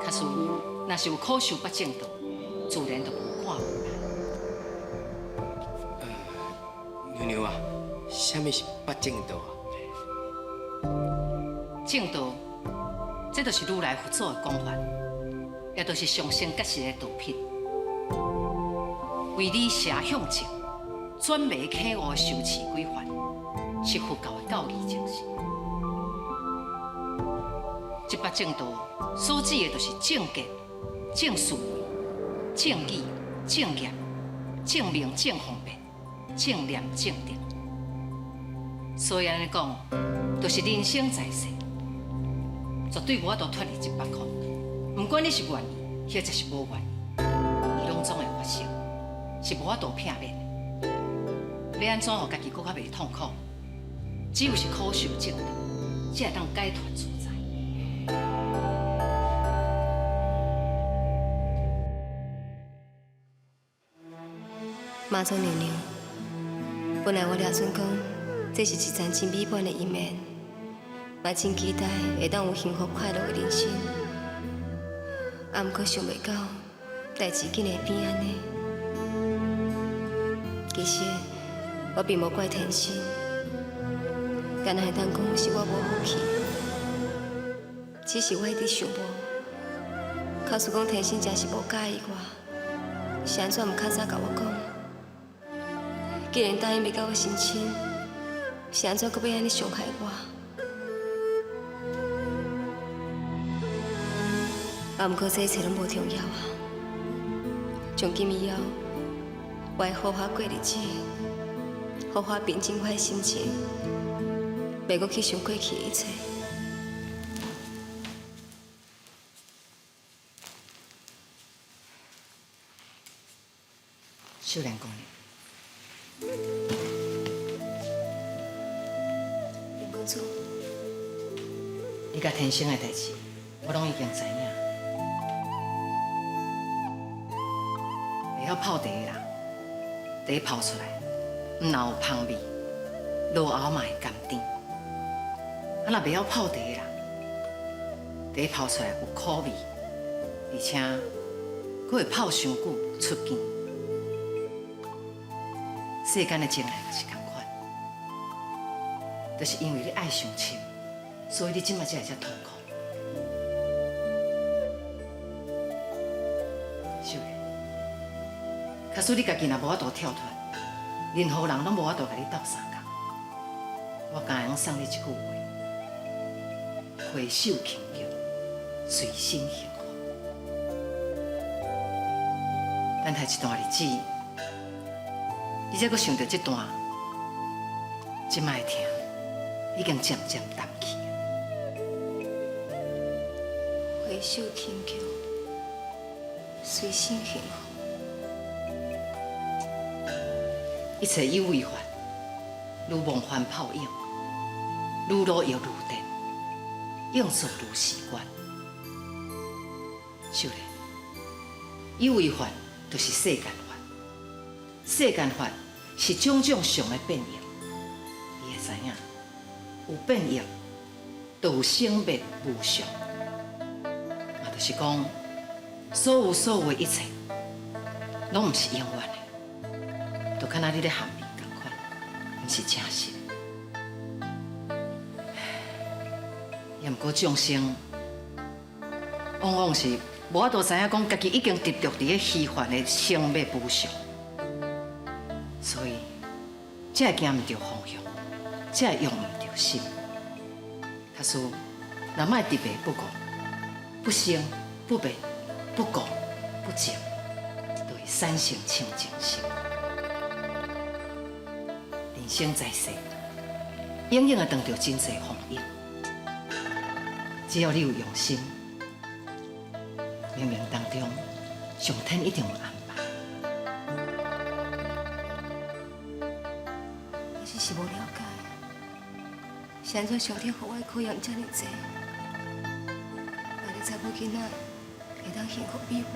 假使若是有苦修八正道，自然就無看無啦。娘娘啊，啥物是八正道啊？正道，這就是如來佛祖的講法，也就是上乘覺實的道品。為你邪向正，轉迷開悟的修持規範，是佛教的教義精神。這八正道所指的，就是正見、正思維、正語、正業、正命、正方便、正念、正定。所以按呢講，就是人生在世，絕對無法度脫離這八苦。毋管你是願意，或者是無願意，伊攏總會發生，是無法度避免的。欲按怎予家己閣較袂痛苦？只有是苦修正道，才會當解脫自在。媽祖娘娘，本來我掠準講，這是一層真美滿的姻緣，嘛真期待會當有幸福快樂的人生。啊，毋過想袂到，代誌竟會變按呢。其實我並無怪天生，敢若會當講是我無福氣，只是我一直想無，假使講天生真是無佮意我，是按怎毋較早共我講？既然答應欲佮我成親，是按怎閣欲按呢傷害我？啊，毋過這一切攏無重要啊！從今以後，我會好好過日子，好好平靜我的心情，袂閣去想過去的一切。秀蓮姑娘。林公主，你佮天生的代誌，我攏已經知影。會曉泡茶的人，茶泡出來，毋但有芳味，落喉嘛會甘甜。啊，若袂曉泡茶的人，茶泡出來有苦味，而且閣會泡傷久出甜。世間的情愛嘛是仝款，就是因為你愛傷深，所以你這馬才會遮痛苦。秀蓮，假使你家己若無法度跳脫，任何人攏無法度共你鬥相共。我敢會用送你一句話：回首輕腳，隨身幸福。等待一段日子，你才閣想著這段，這擺的疼已經漸漸淡去。回首輕腳，隨身幸福。一切有為法，如夢幻泡影，如露亦如電，應做如是觀。秀蓮，有為法就是世間法，世間法是種種相的變應。你會知影，有變應，就有生滅無常。嘛就是講，所有所有的一切，攏毋是永遠的。就敢若你咧含面仝款，毋是真實。也毋過眾生，往往是無法度知影講，家己已經執著佇咧虛幻的生滅無常，所以才會行毋著方向，才會用毋著心。假使若莫特別不顧，不生不滅不顧不淨，就會產生清淨心。人生在世，永遠會當著真濟風雨。只要你有用心，冥冥當中，上天一定有安排。我只是無了解，是按怎上天予我的考驗這爾濟，萬一查某囡仔會當幸福美滿，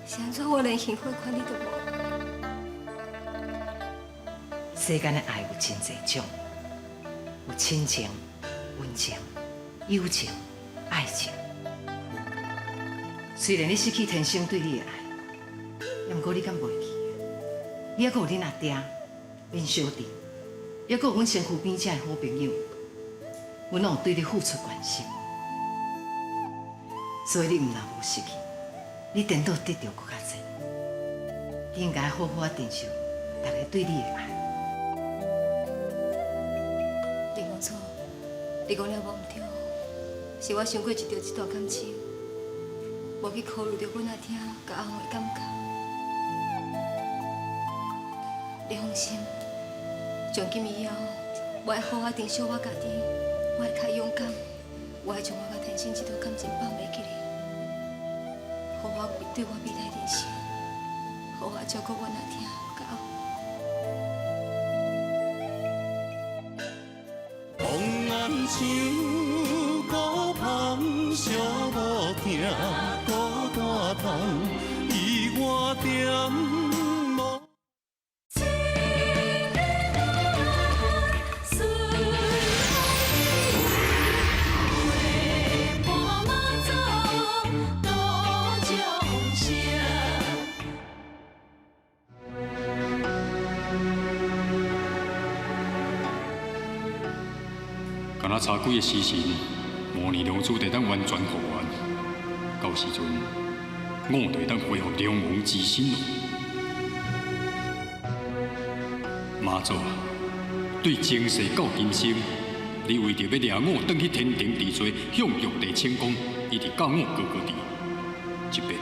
是按怎我連幸福的權利都無？世間的愛有真濟種，有親情、溫情、友情、愛情。雖然你失去天生對你的愛，也毋過你敢袂記？你猶閣有恁阿爹、恁小弟，猶閣有阮身軀邊遮的好朋友，阮攏有對你付出關心。所以你毋若無失去，你顛倒得著閣較濟。你應該好好仔珍惜大家對你的愛。林公主，你講了無毋對，是我傷過執著這段感情，無去考慮著阮阿爹佮阿紅的感覺。你放心，從今以後，我會好好珍惜我家己，我會較勇敢，我會將我佮天生這段感情放袂記哩，予我面對我未來人生，好好照顧阮阿爹佮阿紅。红像孤芳，寂寞疼，孤单痛，伊我点无。敢若差幾个時辰，魔尼龍珠就當完全復原。到時陣，我就會當恢復龍王之身咯。媽祖啊，對前世到今生，你為著欲掠我轉去天庭治罪，向玉帝請功，一直到我哥哥佇。這遍，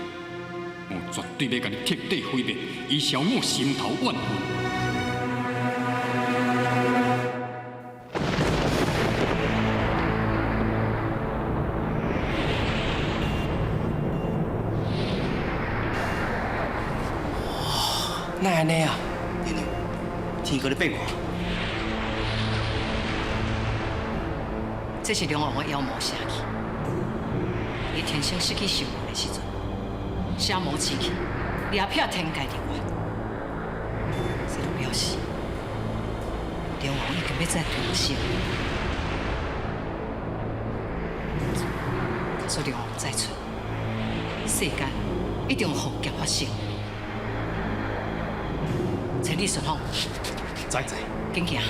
我絕對欲共你徹底毀滅，以消我心頭怨恨。哪會按呢啊？天閣咧變卦。這是龍王的妖魔邪氣。伊天生失去壽命的時陣，邪魔之氣掠避天界人員，這就表示梁王已經欲再重生。假使梁王再出，世間一定有浩劫發生。千里順風，在在，緊行。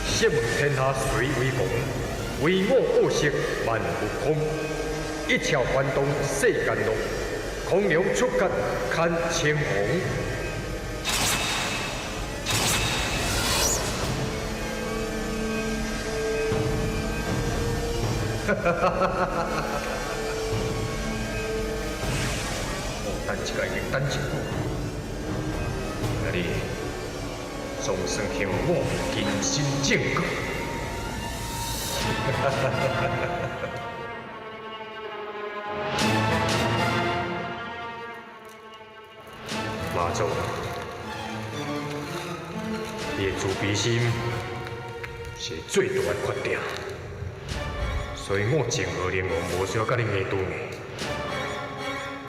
试问天下谁为王？唯我恶色万物空。一窍翻动世间路，空梁出脚看青红。哈哈哈哈哈哈！我等一个已经等真久，今日总算向我亲身正告。哈哈哈哈哈！马祖，你的自卑心是最大的缺点，所以我泾河龙王无需要佮你硬对硬。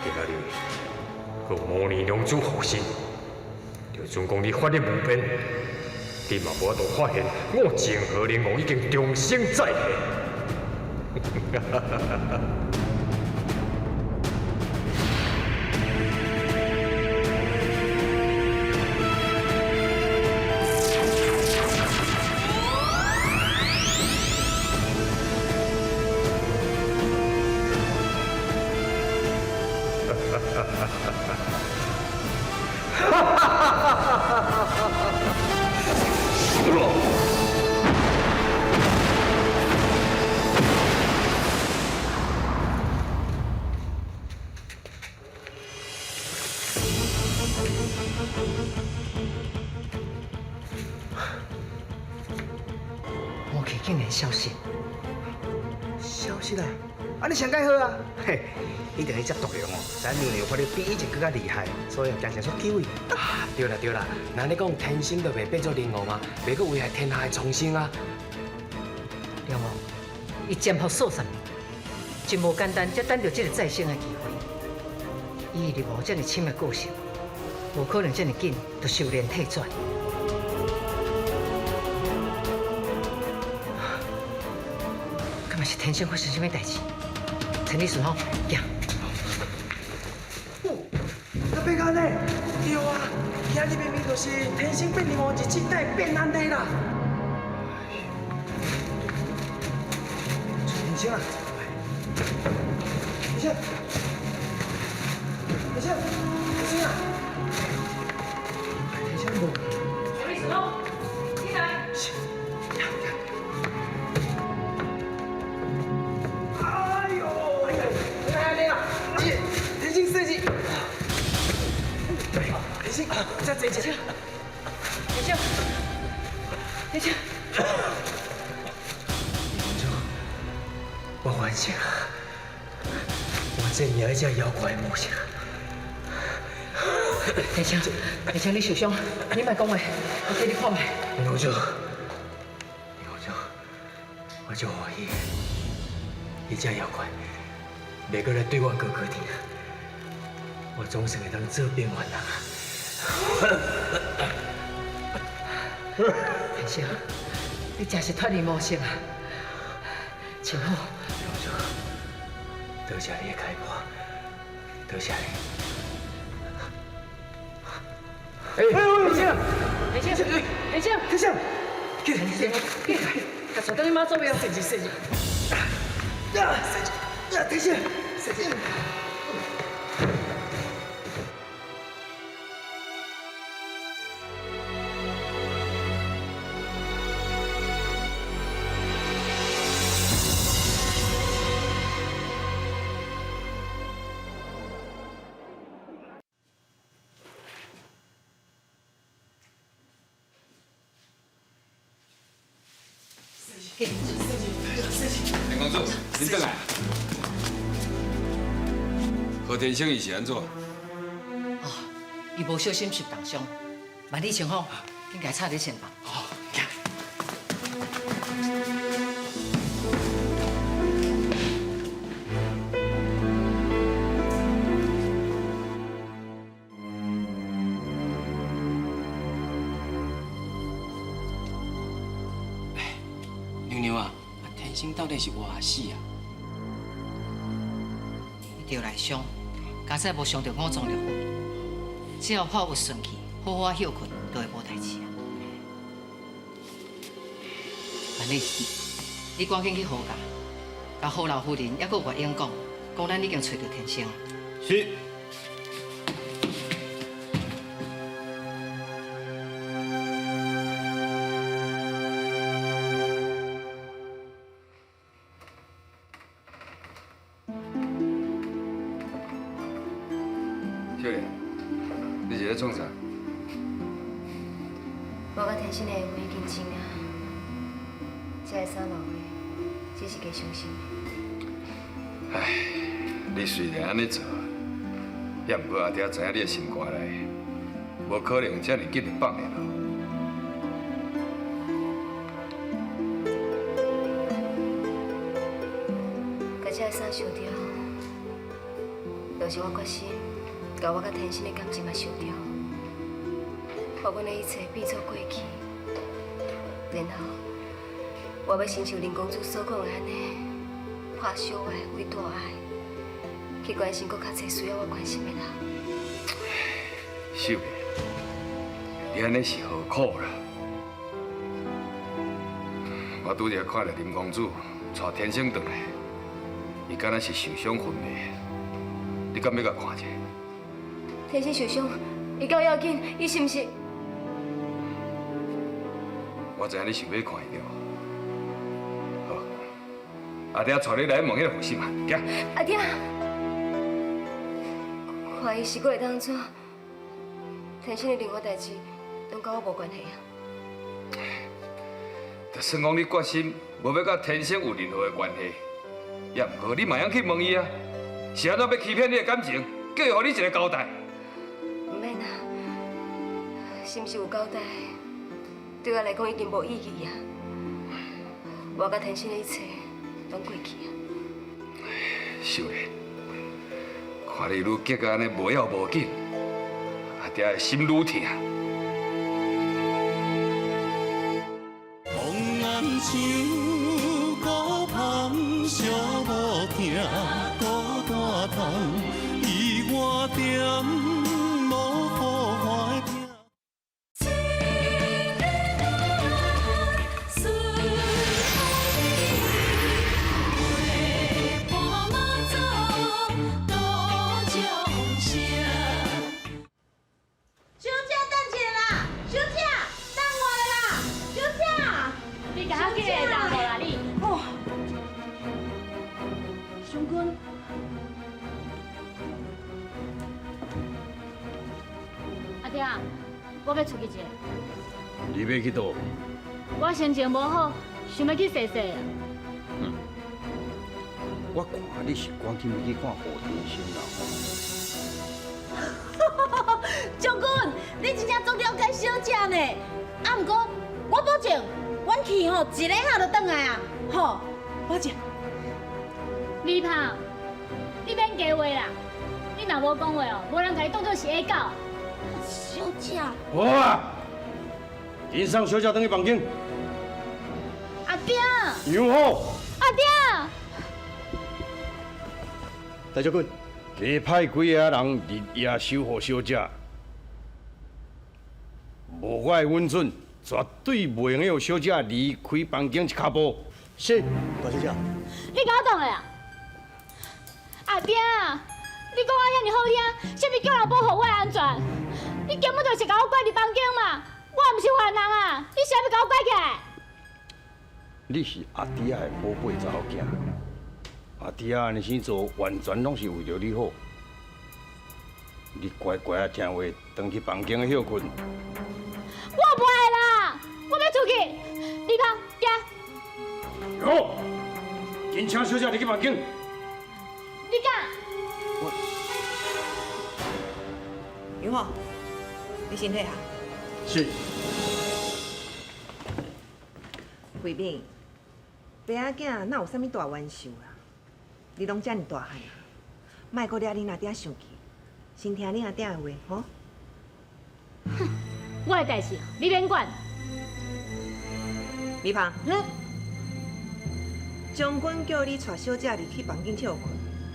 今仔日，阁魔尼龙珠附身，就算讲你法力无边，你嘛无法度发现我泾河龙王已经重生再现。哈哈哈哈哈！魔气竟然消失，消失啊！按呢上盖好啊！嘿，一定彼只毒龙哦，知影娘娘法力比以前阁较厉害，所以行成煞久伊。啊，对啦对啦，那你讲天生就袂变做灵王啊，袂阁危害天下的苍生啊？龙王，伊潜伏数十年，真无简单，才等著这个再生的机会。伊入魔这么深的个性，无可能这么紧就修炼退转。敢若是天生发生啥物代志？千里顺风，行。哦，那变按呢？对啊，今日明明就是天生变灵王日子，哪会变按呢啦？天生啊，天生，天生，天生啊，天生无。千里顺风，起来。哎呦，哎呀，哪按呢啦？天生生日，天生，再坐一下。天生，天生，我完成啊！我战赢彼只妖怪的魔性。天生，天生，你受伤，你莫讲话，我替你看觅。公主，公主，我足欢喜，彼只妖怪袂阁来对我哥哥疼，我总算会当做变原人啊！天生，你真是脱离魔性啊！真好。公主，多谢你的开播，多谢你。哎，天生，天生，天生，天生，天生，起来，共带转去妈祖庙。谢谢谢谢。啊，谢谢，啊，天生，谢谢。田公主，恁转来。何天生伊是按怎？哦，伊无小心受重伤，万里清风，紧共插伫膳房。好，娘娘啊，天生到底是活还是死啊？伊著内伤，佳哉无伤著五脏六腑，只要发有顺气，好好歇睏，就会无代志啊。万里，你赶紧去何家，共何老夫人犹阁月英讲，讲咱已经揣著天生。是。秀莲，你是咧创啥？我佮天生的缘已经尽啊，这个三老话只是加伤心。唉，你虽然按呢做，也毋过阿爹知影你的心肝内，无可能遮尔紧就放下落。共这个衫烧掉，就是我决心，共我佮天生的感情嘛烧掉，予阮的一切变做过去。然后，我欲亲像林公子所讲的按呢，破小爱为大爱，去关心阁较济需要我关心的人。秀莲，你按呢是何苦啦？我拄才看著林公子带天生转来，伊敢若是受伤昏迷，你敢欲共看一下？天生受伤，伊够要紧，伊是毋是？我知影你想欲看伊对无？好，阿爹带你来问彼个护士嘛，行。阿爹，看伊是阁会当怎？天生的任何代志，拢佮我无关系啊。就算讲你决心无欲佮天生有任何的关系，也毋过你嘛会去问伊啊，是按怎欲欺骗你的感情，叫伊予你一个交代？毋免啊，是毋是有交代，对我来讲已经无意义啊。我佮天生的一切拢过去啊。秀莲，看你愈激到按呢无要无紧，阿爹的心愈疼。红红像孤芳，寂无疼，孤单痛，伊我点无好欢的疼。小姐等一下啦，小姐等我啦，小姐。你共我叫会当无啦你？哦，将军，阿爹，我欲出去一下。你欲去佗？我心情无好，想欲去踅踅。我看你是赶紧欲去看何天生啦。将军，你真正足了解小姐呢。啊，毋过我保证，阮去吼一个下就转来啊，吼，保证。李胖，你免加话啦，你若无讲话哦，无人共你当做是下狗。小姐。好啊，紧送小姐转去房间。阿爹。杨好。阿爹。大将军，加派几个人日夜守护小姐，无我的允准，绝对袂用予小姐离开房间一跤步。是，大小姐。你共我转来啊！阿爹，你讲我遐尔好听，啥物叫人保护我的安全？你根本就是共我关伫房间嘛！我毋是犯人啊！你是欲共我关起来？你是阿弟仔的宝贝查某囝，阿弟仔按呢生做，完全拢是为著你好。你乖乖仔听话，转去房间歇睏。我袂啦，我欲出去。李胖，行。好，紧请小姐入去房间。你敢？我。杨浩，你先退下。是。慧敏，爸仔囝哪有啥物大冤仇啦？你攏遮爾大漢啊，莫閣惹恁阿爹生氣，先聽恁阿爹的話，吼。哼，我的代誌你免管。美芳，將軍叫你帶小姐入去房間歇睏，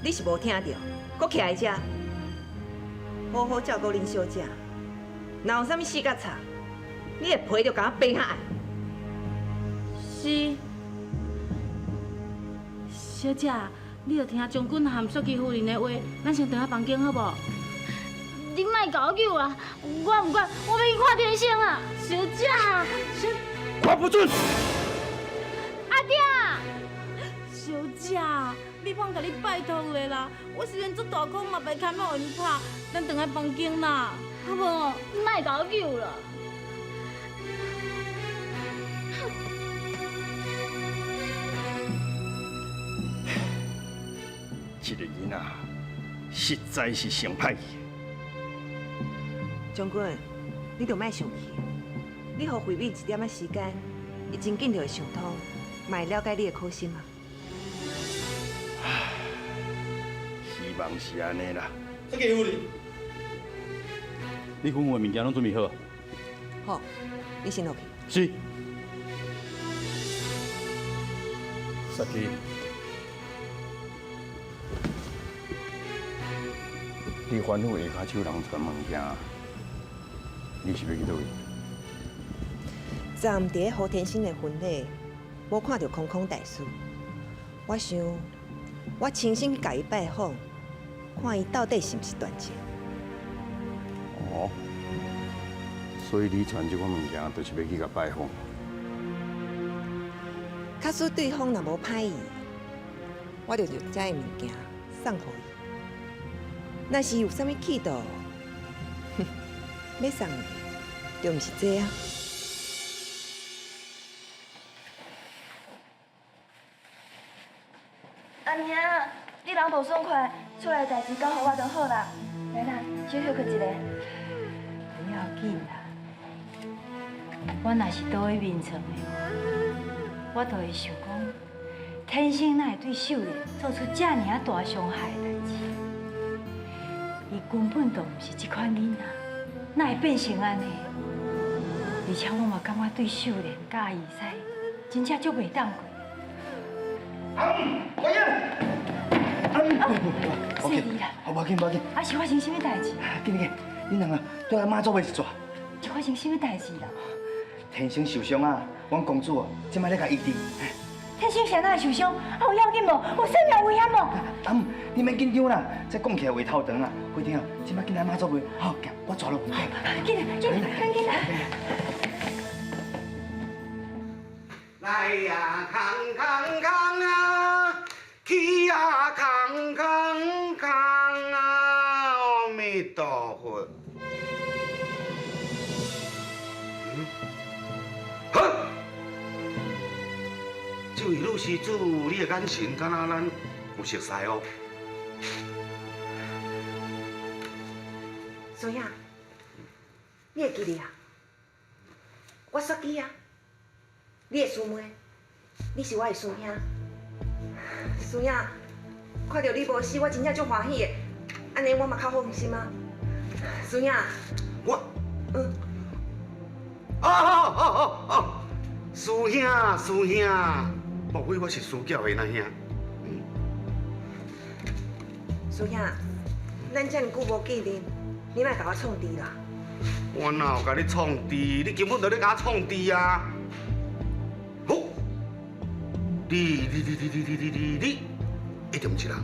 你是無聽著，閣徛佇遮，好好照顧恁小姐。若有啥物死甲吵，你的皮就共我掰較硬。是，小姐，你著聽將軍和雪姬夫人的話，咱先轉來房間好無？你莫共我救啊！我毋管，我欲去看天星啊！小姐，小，我不准！阿爹，小姐，美芳共你拜託的啦，我雖然足大箍嘛袂堪予𪜶拍，咱轉來房間啦，好無？莫共我救啦！這个囡仔實在是上歹去。將軍，你著莫生氣，你予慧敏一點仔時間，伊真緊就會想通，嘛會了解你的苦心啊。希望是按呢啦。這個夫人，你吩咐的物件攏準備好？好，你先落去。是。雪姬，你吩咐下跤手人傳物件，你是欲去佗位？昨暗佇咧胡天星的婚禮，無看著空空大師。我想，我親身去共伊拜訪，看伊到底是毋是斷情。哦，所以你傳這款物件，就是欲去共拜訪。假使對方若無歹意，我就將這个物件送予伊。若是有啥物企圖，哼，欲送的就毋是這啊。阿娘，你人無爽快，厝內代誌交予我就好啦。來啦，小歇睏一下。不要緊啦，我若是倒去眠床的話，我就會想講，天生哪會對秀蓮做出這爾仔大傷害的代誌？伊根本就毋是這款囡仔，哪會變成按呢？而且我嘛感覺對秀蓮佮阿義師真正足袂當過。阿姆，我英，阿姆，細膩啦，好，無要緊，無要緊。啊是發生啥物代誌？緊緊，恁兩個對來媽祖廟一逝。是發生啥物代誌啦？天生受傷啊，阮公主哦，這擺咧共醫治。天生是按怎會受傷？啊有要緊無？有生命危險無？阿姆，你免緊張啦，這講起來話頭長啦。會長，這擺緊來媽祖廟，好，行，我帶路。緊來，緊來，趕緊來。來呀，空空空啊，去呀，空空空啊，阿彌陀佛。嗯，好，這位女施主，你的眼神敢若咱有熟似哦。孫仔，你會記得啊？我雪姬啊。你的師妹，你是我的師兄。師兄，看著你無死，我真正足歡喜的。按呢我嘛較放心啊。師兄，我，嗯，哦哦哦哦，師兄師兄，莫非我是師巧的那兄？師兄，咱遮爾久無見面，你莫共我創治啦。我哪有共你創治？你根本就咧共我創治啊！好，你你你你你你你你，一定毋是人。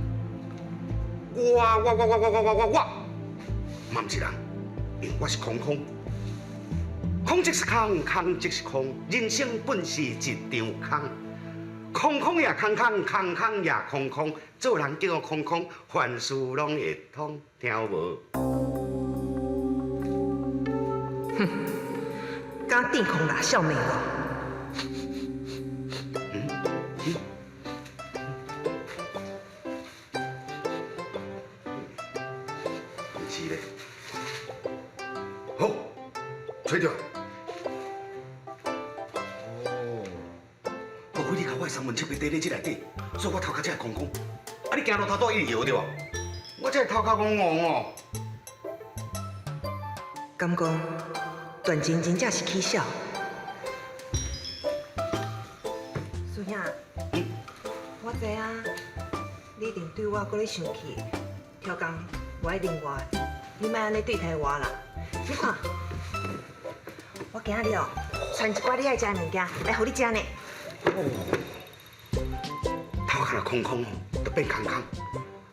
我我我我我我我我我，嘛毋是人，因為我是空空。空即是空，空即是空，人生本是一場空。空空也空空，空空也空空，做人叫空空，凡事攏會通，聽有無？哼，敢鎮空啦，笑美我。是咧，好，揣著。哦，的三文七袂缀咧这内底，所以我头壳才会空空。啊，你行路头拄一直摇对无？我这头壳戆戆哦。敢讲段真真正是起痟。师兄，我知影你一定对我阁咧生气，超工无爱认我，你莫按呢对待我啦。你看，我今仔日哦，传一寡你爱食的物件来予你食呢。哦，头壳若空空哦，就变空空；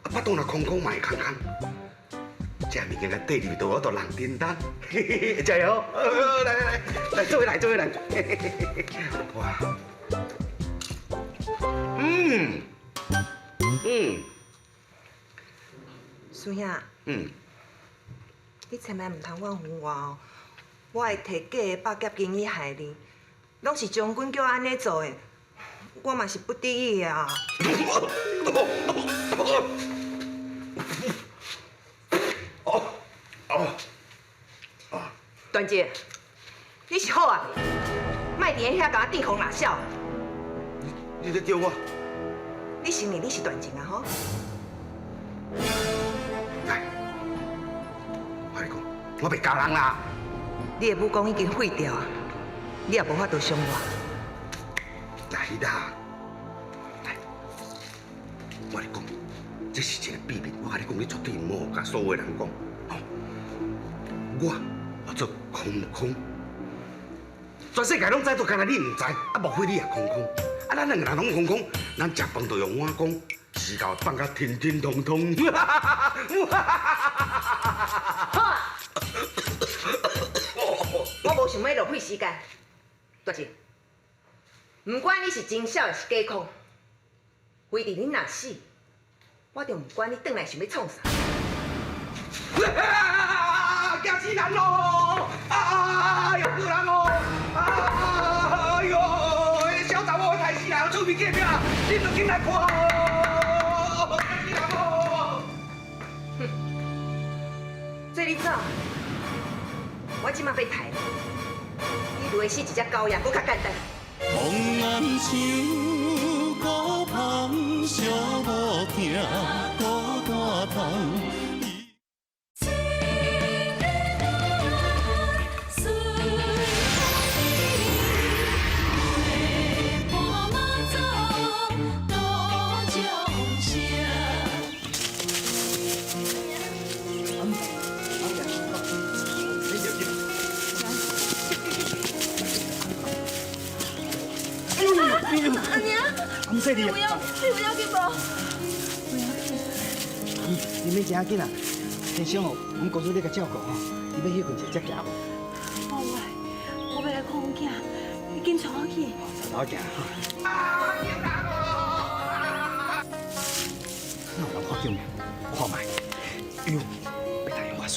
啊，腹肚若空空嘛会空空。这物件甲缀入去，我就人叮当。嘿嘿嘿，加油！来来来，来做伙来，做伙来。哇，嗯嗯师兄，你千万毋通怨恨我哦，我会提假的百劫经去害你，拢是将军叫我按呢做的，我嘛是不得已的啊。段姐，你是好啊，莫伫咧遐共我甜空拉痟。你咧叫我？你承认你是段静啊？吼！来，我跟你讲，我袂教人啦。你的武功已经废掉啊，你也无法度伤我。来啦，来，我跟你讲，这是一个秘密，我跟你讲，你绝对毋好共所有人讲。吼，我做空空，全世界拢知，就干焦你毋知，啊，莫非你也空空？啊，咱两个人拢空空，咱食饭就用碗公，时到放甲停停通通。好啊，我无想欲浪费时间，大姐，毋管你是真痟抑是假空，非伫你若死，我就毋管你转来想欲创啥。惊死人咯！啊，又过人哦！哎呦，小查某刣死人，厝边隔壁，你著紧来看哦！惊死人哦！哼，做你走，我这马欲刣你，你累死一只狗也阁较简单。风暗像孤芳，寂寞疼孤单痛。阿娘，阿细你，不要，你不要紧无？不要紧。你免真紧啦，天生哦，阮公司咧共照顾吼，你欲歇睏一下才行无？无爱，我欲来看阮囝，你紧带我去。头行。哪有人看见看觅，哎呦，别答应我顺。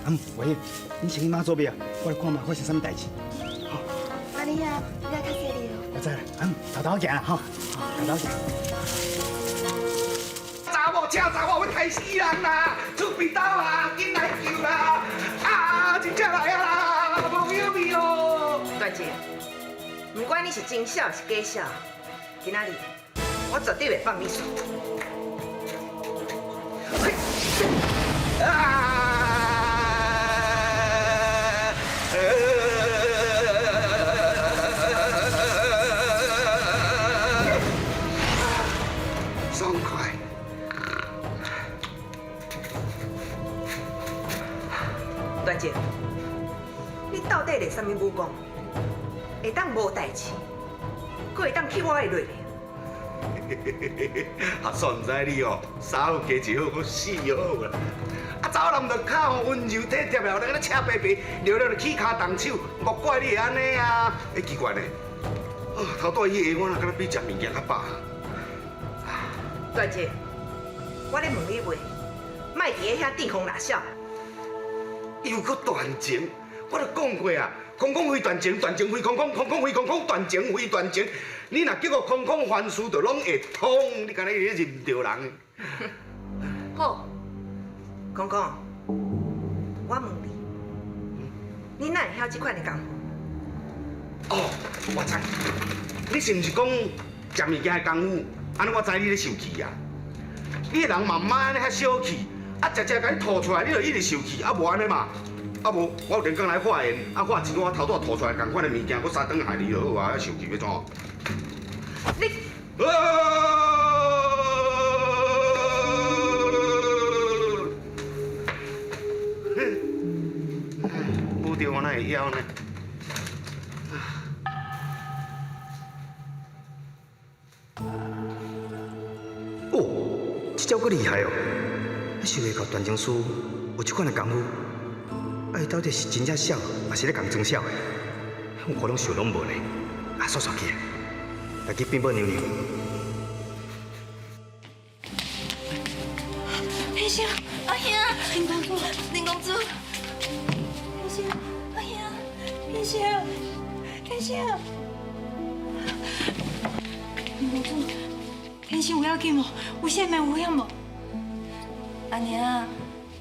阿姆，伟英，你先去妈祖庙，我来看觅发生啥物代志。阿你啊，你爱较细腻哦。我知啦，阿姆，偷偷行啦，吼，偷偷行。查某车查某，欲刣死人啦！出病刀啦，紧来救啦！啊，真正来啊啦，无要命哦！段姐，不管你是真痟是假痟，今仔日我绝对袂放你煞。啊！爽快。段姐，你到底练啥物武功？会当无代志，阁会当去我的落来？啊，煞毋知你哦，三好加一好，阁四好啦。啊，查某人就较温柔体贴了，咧扯白白，了了就起跤动手，莫怪你会按呢啊！欸，奇怪呢，啊，头拄彼个我若敢若比食物件较饱。段姐，我咧问你话，莫伫咧遐甜空拉痟。又阁断情，我就讲过啊，空空非断情，断情非空空，空空非空空，断情非断情。你若叫我空空凡事就拢会通，你敢若咧认著人？好，空空，我问你，你哪会晓这款的功夫？哦，我知。你是毋是讲食物件的功夫？按呢我知你咧受气啊！你的人嘛毋爱按呢遐小气，啊，食食共你吐出来，你就一直受气，啊无按呢嘛？啊无，我有电工来化验，啊化一我头拄吐出来仝款的物件，阁相转害你就好啊，受气欲怎？你。舞着我哪会枵呢？哦，这招阁厉害哦！想袂到段正书有这款的功夫，啊，伊到底是真正痟，抑是咧共装痟的？我拢想拢无呢。啊，煞煞去，来去禀报娘娘。天生，阿兄，林公主，林公主，天生，阿兄，天生，天生，林公主，天生有要紧无？有啥物危险无？阿娘，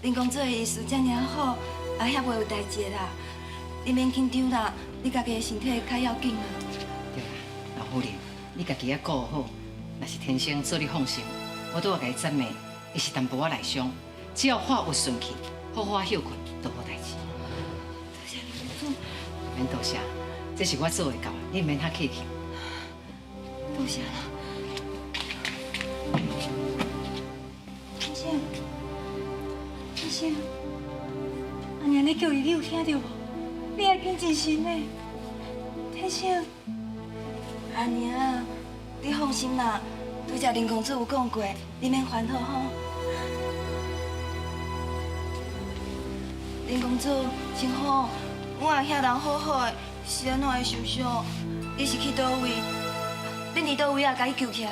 林公主的医术遮尔好，阿遐袂有代志啦。你免紧张啦，你家己的身体较要紧啊。对啦，老夫人，你家己爱顾好，若是天生做你放心，我拄仔共伊诊脉，伊是淡薄仔内伤，只要话有顺气，好好休睏，就无代志。多谢林公主。免多谢，这是我做会到的，你毋免遐客气。多谢啦。天生，天生，阿娘咧叫你，你有听著无？你爱紧精神呢，天生。阿娘，你放心啦，拄才林公子有讲过，你免烦恼吼。林公子，真好，阮阿兄人好好的，是按怎会受伤？你是去佗位？恁伫佗位啊？共伊救起来？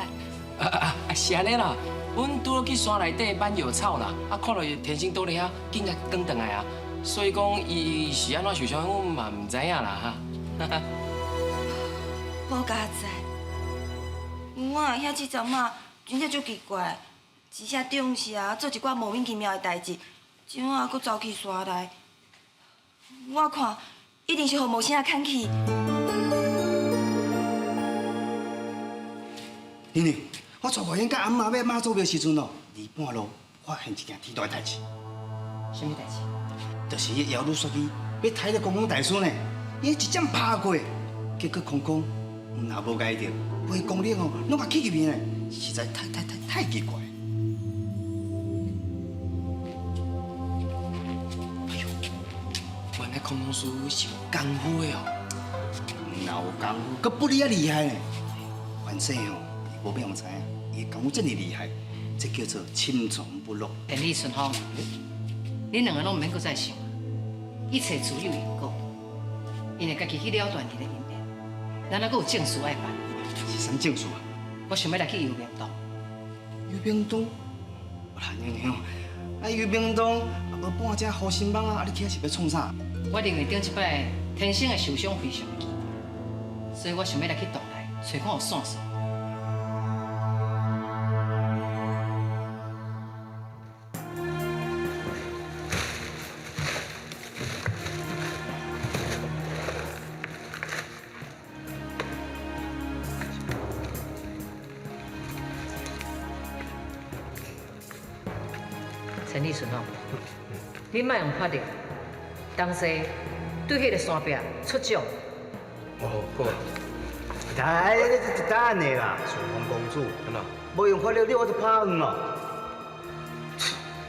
啊，是按呢啦，阮拄好去山内底挽药草啦，啊，看著天生倒咧遐，紧共转转来啊。所以讲，伊是按怎受伤，阮嘛毋知影啦哈。好佳哉，阮阿兄这阵仔真正足奇怪，一下中邪做一寡莫名其妙的代志，这晚阁走去山内，我看一定是予无啥牵去。娘娘，我带外甥佮阿嬷欲妈祖庙时阵哦，离半路发现一件天大的代志。啥物代志？就是彼妖女煞去欲刣彼个空空大师呢，伊一掌拍过，结果空空毋但无碍著，规功力哦拢共气入去呢，实在太太太太奇怪。哎呦，原来空空师是有功夫的哦。毋但有功夫，阁比你较厉害呢。反正哦，伊无欲予知影，伊的功夫遮尔厉害，这叫做深藏不露。田里顺风，恁两个拢毋免阁再想，一切自有因果，𪜶会家己去了断𪜶的姻缘。咱犹阁有正事爱办。是啥正事啊？我想欲来去游明洞。游明洞？啦，娘娘，啊游明洞啊无半只护心网啊，啊你去遐是欲创啥？我认为顶一摆天生的受伤非常奇怪，所以我想欲来去洞内揣看有线索。陈立顺哦，你莫用法力，当时对彼个山壁出掌。哦，好。来，你等下啦，顺风公主。安怎？无用法力，你我就拍晕咯。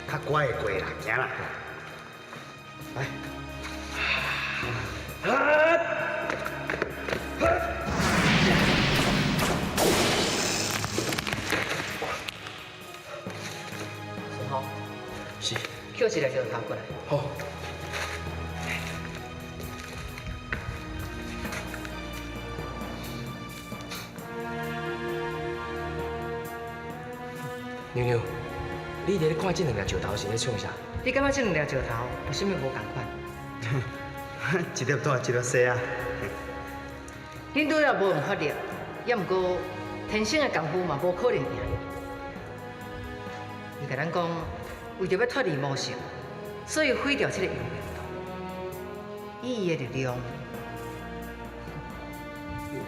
较乖的过啦，行啦。来。顺风。是。捡一个石头过来。好。娘娘，你伫咧看这两粒石头是咧创啥？你感觉这两粒石头有啥物无仝款？一粒大，一粒细啊。恁拄仔无用法力，也毋过天生的功夫嘛无可能赢。伊共咱讲，为著欲脱离魔性，所以毁掉这个幽冥洞。以伊的力量，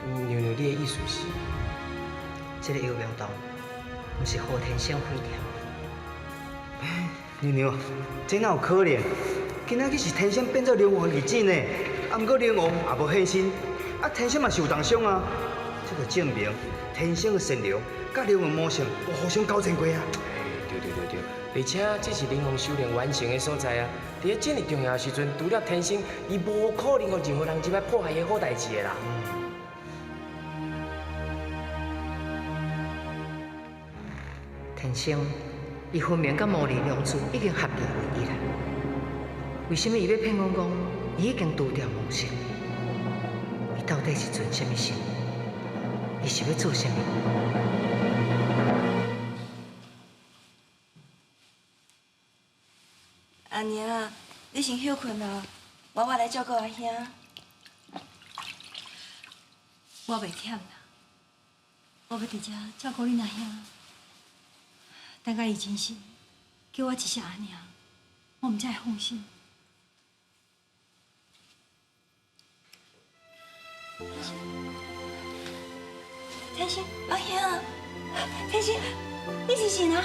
娘娘，你的意思是？这个幽冥洞，毋是何天生开掉。娘娘，这哪有可能？今仔日是天生变做龙王的日子呢，啊，毋过龙王也无现身，啊，天生嘛受重伤啊，这就证明天生的善良，佮龙王魔性有互相交战过啊。对对对对，而且这是灵王修炼完成的所在啊！伫咧这么重要的时阵，除了天生，伊无可能予任何人入来破坏伊的好代志的啦。天生，伊分明佮魔力娘子已经合二为一啦。为什么伊欲骗阮讲，伊已经除掉魔性？伊到底是存什么心？伊是欲做什么？阿娘，你先歇睏啊，我来照顾阿兄。我袂忝啦，我欲伫遮照顾恁阿兄。等甲伊真心叫我一声阿娘，我毋才会放心。天心，阿兄，天心，你是谁啊？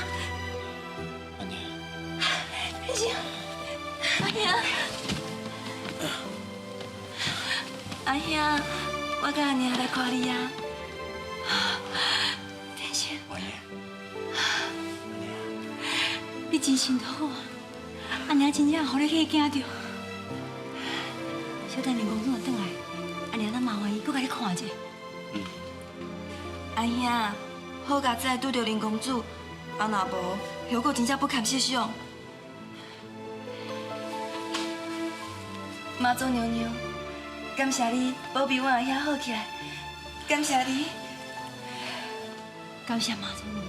阿娘。天心，阿兄，阿兄，我佮阿娘来看你啊。天心，阿娘，你真心好啊！阿娘真正予你去惊著。小等林公主若转来，阿娘咱麻烦伊，阁共你看一下。阿兄，好佳哉拄著林公主，啊若无，后果真正不堪设想。妈祖娘娘，感谢你保庇阮阿兄好起来，感谢你，感谢妈祖娘娘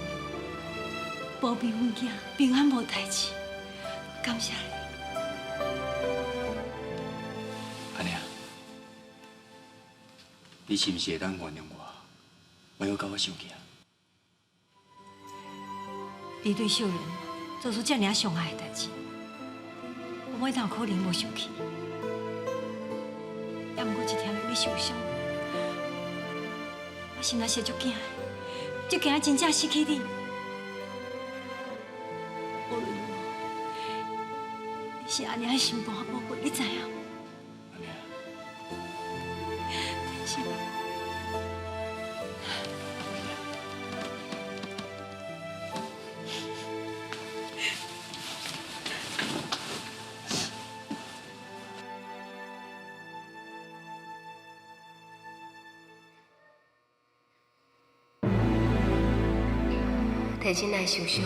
保庇阮囝平安无代志，感谢你。阿娘，你是毋是会当原谅我？莫阁共我生气啊！你对秀莲做出这尔伤害的代志，我哪有可能无生气？也毋过一听著你受伤，我心内是足惊的，足惊真正失去你。无论如何，你是阿娘的心肝宝贝，你知影无？阿娘，天心。天生会受伤，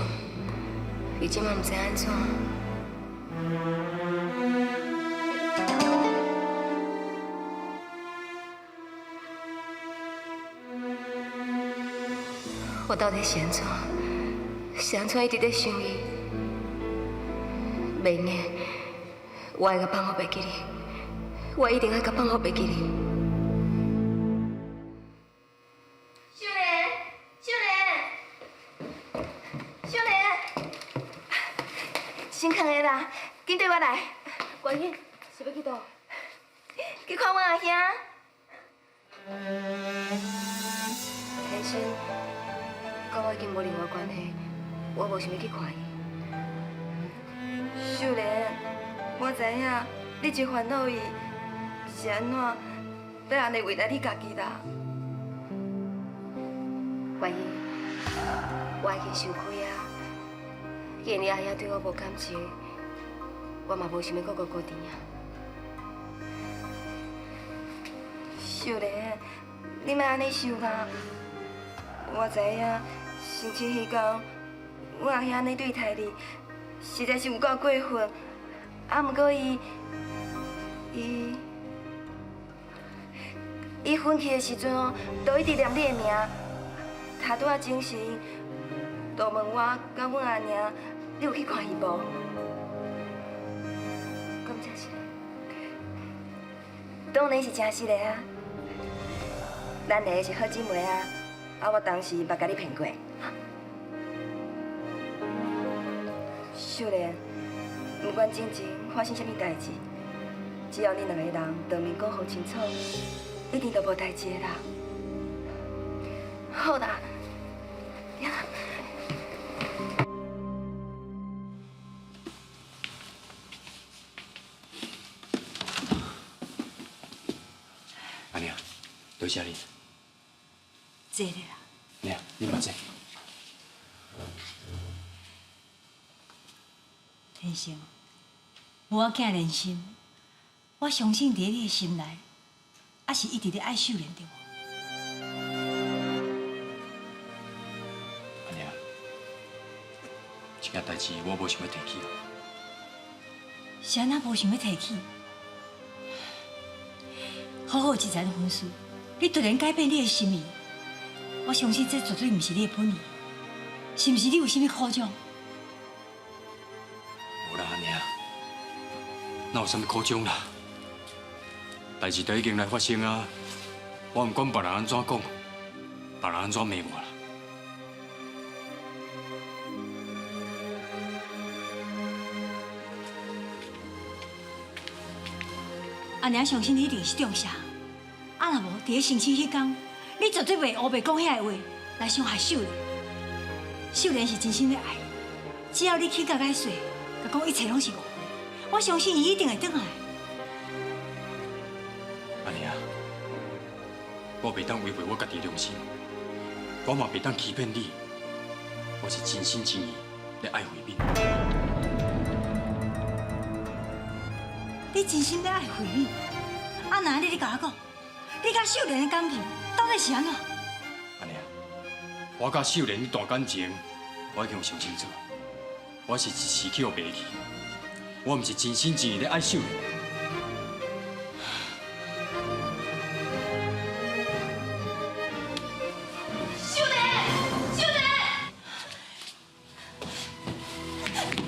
伊这马毋知按怎。我到底是按怎？是按怎一直咧想伊？袂用，我爱共放予袂记哩，我一定爱共放予袂记哩。秀莲，秀莲，秀莲，先囥下啦，紧缀我来。赶紧，是欲去佗？去看阮阿兄。天生，佮我已经无任何关系，我无想欲去看伊。秀莲，我知影你真烦恼伊，是按怎欲按呢为难你家己啦？婉英，我已经想开啊。既然你阿兄对我无感情，我嘛无想欲阁孤孤甜啊。秀莲，你莫按呢想啦。我知影，成亲彼工，阮阿兄按呢对待你，实在是有够过分。啊，毋过伊，伊，伊分去的时阵哦，都一直念你的名。他拄仔精神，就问我佮阮阿娘，你有去看伊无？敢真实的？当然是真实的啊！咱两个是好姊妹啊！啊，我当时捌共你骗过。秀莲，不管之前发生啥物代志，只要恁两个人当面讲予清楚，一定都无代志的啦。好啦。阿娘，多谢你。坐咧啦。娘，你嘛坐。天生，无我囝连心，我相信伫你的心内，也是一直咧爱秀莲对无？阿娘，这件代志我无想欲提起。是按怎无想欲提起？好好一层婚事，你突然改变你的心意，我相信这绝对毋是你的本意，是毋是？你有啥物苦衷？无啦，阿娘，哪有啥物苦衷啦？代志都已经来发生啊，我毋管别人按怎讲，别人按怎骂我啦。阿娘相信你一定是中邪，啊若无伫咧成亲彼天，你绝对袂乌白讲遐个话来伤害秀莲。秀莲是真心咧爱你，只要你去共解释，共讲一切拢是误会，我相信伊一定会转来。阿娘，我袂当违背我家己良心，我嘛袂当欺骗你，我是真心真意咧爱慧敏。你真心咧爱慧敏，啊那你咧共我讲，你佮秀莲的感情到底是按怎？阿娘，我佮秀莲彼段感情，我已经有想清楚，我是一时去予迷去，我毋是真心真意咧爱秀莲。秀莲，秀莲，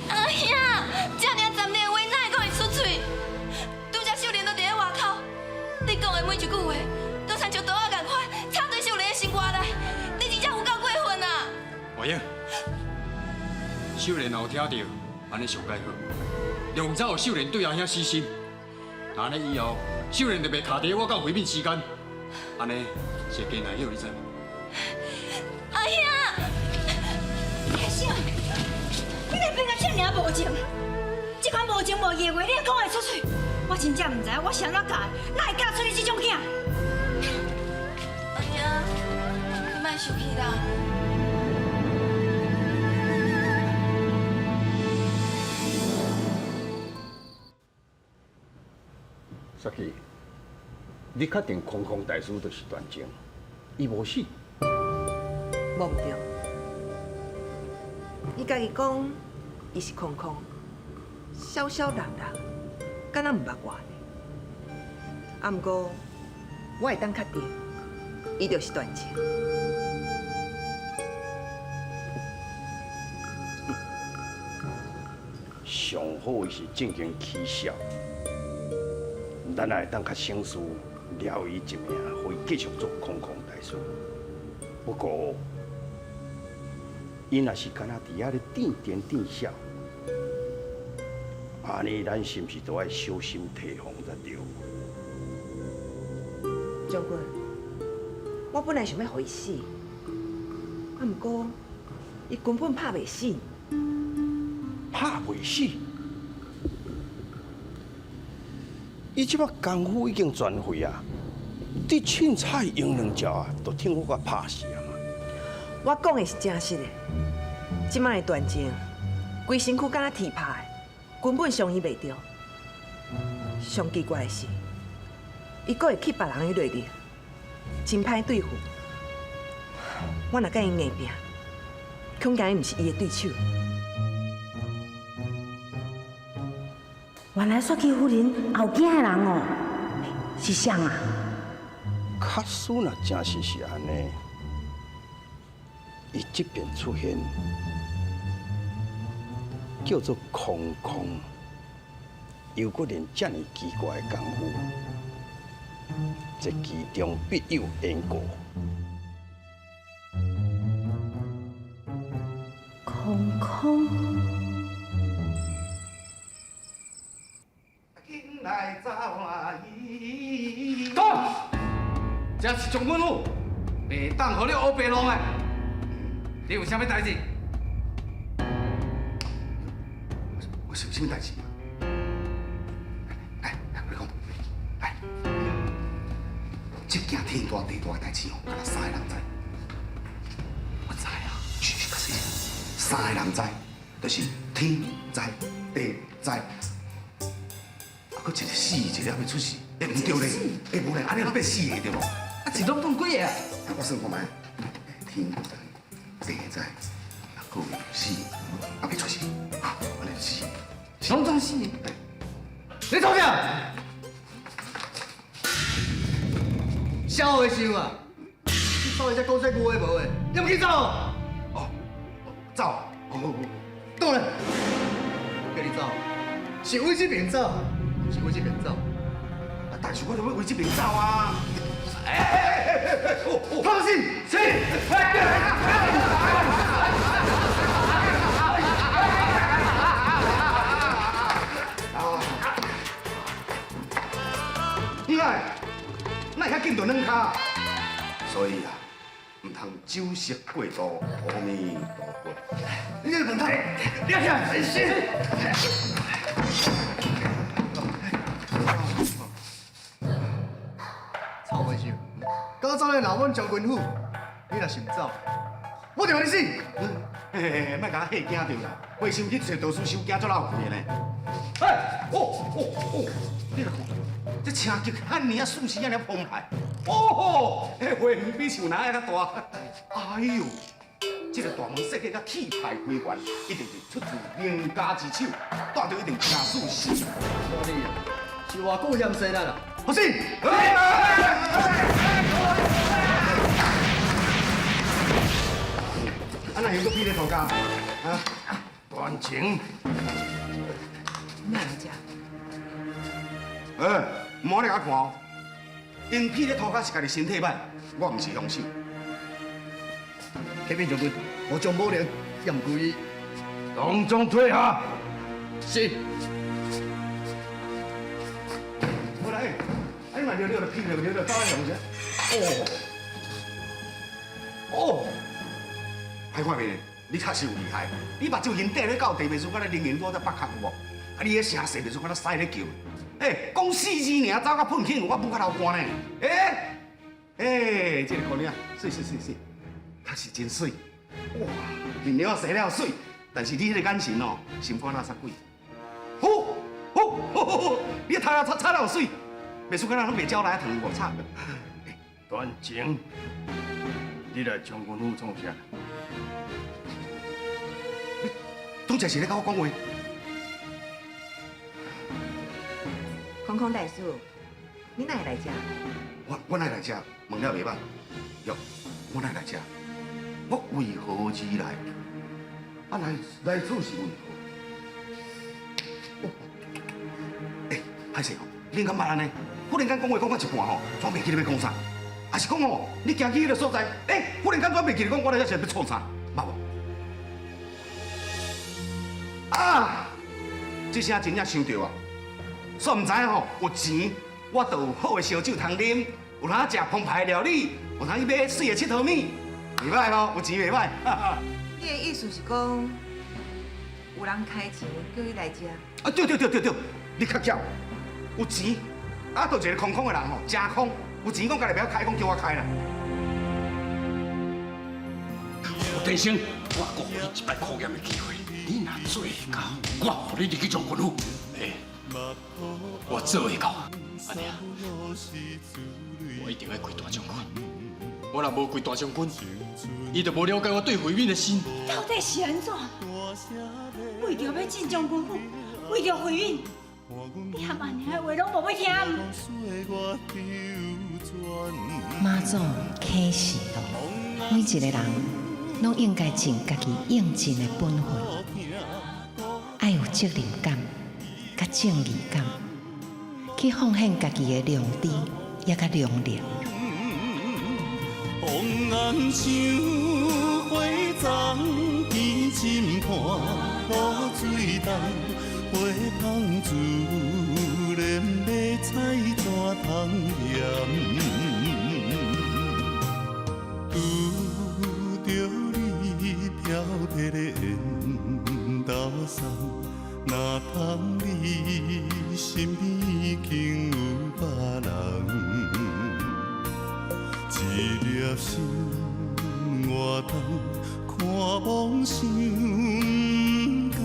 阿兄，这尔残忍的话哪会讲会出嘴？拄才秀莲都伫咧外口，你讲的每一句话，都亲像刀仔仝款，插对秀莲的心肝内。你真正有够过分啊！慧英，秀莲若有听到，按呢上盖好。量才予秀莲对阿兄死心，那按呢以后，秀莲就袂卡伫我佮慧敏之间，按呢是会加难晓，你知无？阿兄，天生，你来变甲这尔无情，这款无情无义的话，你也讲会出嘴？我真正毋知影我是按怎教的，哪会教出你这种囝？阿兄，你莫生气啦。雪琪，你确定空空大师就是断情，伊无死？无毋对，伊家己讲，伊是空空，痟痟落落，敢若毋捌我呢。啊，毋过我会当确定，伊就是断情。上好伊是正经起痟，咱也会当较省事，留伊一命，予伊继续做空空大师。不过，伊若是敢若伫遐咧点点点痟，按呢咱是毋是都爱小心提防才对？将军，我本来想欲予伊死，啊，毋过伊根本拍袂死。拍袂死？伊这摆功夫已经全废啊！你凊彩用两招啊，就听我共拍死啊嘛！我讲的是真实的，这摆的断情，规身躯敢若铁拍的，根本伤伊袂著。上奇怪的是，伊阁会去别人彼内底，真歹对付。我若佮伊硬拼，恐惊伊毋是伊的对手。原来雪姬夫人也有囝的人哦，是谁啊？确实若真实是按呢，伊这边出现叫做空空，又阁练这尔奇怪的功夫，这其中必有缘故。空空。来走啊！到，这是将军府，袂当予你乌白弄的。你有啥物代志？我是有啥物代志？来，来，我讲，来，这件天大地大的代志吼，干焦三个人知。我知啊，嘘，较细声，三个人知，就是天知地知。啊，阁一个死，一个犹未出世，欸，毋对咧，欸，无咧，按呢就变四个对无？啊，一拢总几个啊？我算看觅，天知地知，啊，阁有死，犹未出世，啊，按呢就四。拢总四个。你创啥？痟话想啊！你走去遮讲这有的无的，你毋去走？哦，走。哦，倒来，叫你走，是为这边走，毋是为这边走。啊，但是我就欲为这边走啊！哎哎哎哎哎！放心，是。你看，哪会遐紧就软跤？所以啊，毋通酒色过度，阿弥陀佛。你这个笨蛋，你听，是。臭和尚，敢走来闹阮将军府，你若是毋走，我就予你死！嘿嘿嘿，莫共我吓惊著啦！和尚去揣道士收惊足老气的呢。哎，哦哦哦，你来看，这车脚遐尔啊顺势，遐尔澎湃。哦吼，彼花园比树林还较大。哎哟，这个大门设计甲气派非凡，一定是出自名家之手，带著一定真水死。我你啊，是偌久嫌生啦？好死！啊，哪会阁变咧涂跤？啊，断情。你哪来遮？欸，毋好你共我看哦，𪜶屁咧涂跤是家己身体歹，我毋是凶手。启禀将军，我将无能，也毋过伊。统统退下。是。无啦，欸，啊你嘛尿尿就屁尿尿就走来用啥？哦，哦，歹看面，你确实有厉害，你目睭银底咧到地袂输，敢若灵银拄在北壳有无？啊，你彼声势袂输，敢若狮咧叫。欸，讲四字尔，走到喷气，我母较流汗呢。欸，欸，这个姑娘，媠媠媠媠，确实真媠。哇，面了生了媠，但是你彼个眼神哦，心肝垃圾鬼。呼呼呼呼，你头壳擦擦了有媠，袂输敢若拢袂鸟来糖无惨。断情，你来将军府创啥？你拄才是咧佮我讲话？空空大师，你哪会来遮？我哪会来遮？问了袂歹。哟，我哪会来遮？我为何而来？啊，来此是为何？欸，歹势哦，恁敢捌按呢？忽然间讲话讲到一半吼，煞袂记咧欲讲啥？抑是讲吼，你行去彼个所在，欸，忽然间煞袂记咧讲我来遮是欲创啥？捌无？啊！这声真正想著啊！煞毋知影吼，有钱我就有好的烧酒通啉，有通食澎湃的料理，有通去买媠的𨑨迌物，袂歹吼，有钱袂歹。你的意思是讲，有人开钱叫你来遮？啊，对对对对对，你较巧，有钱，啊，就一个空空的人吼，真空，有钱讲家己袂晓开，讲叫我开啦。吴天生，我阁予你一摆考验的机会，你若做会到，我予你入去将军府。欸，我做会到。阿娘，我一定爱跪大将军。我若无跪大将军，伊就无了解我对慧敏的心。到底是按怎？为著欲进将军府，为著慧敏，你含阿娘的话拢无欲听。妈祖启示录，每一个人拢应该尽家己应尽的本分，爱有责任感、佮正义感，去奉献家己的良知，也佮良力。红红像花丛，天深看露水重，花香自然要采怎通嫌？身邊已經有別人，一粒心偌重，看夢想不敢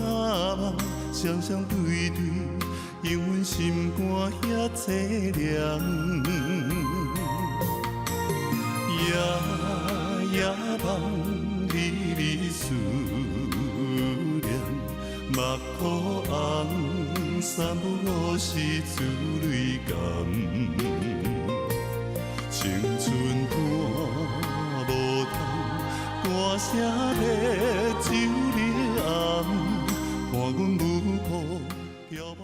夢，雙雙對對，永遠心肝遐凄涼。夜夜夢，日日思念，目眶紅，三不五時珠淚乾。青春伴無通，歌聲欲酒入暗，伴阮舞步眺望。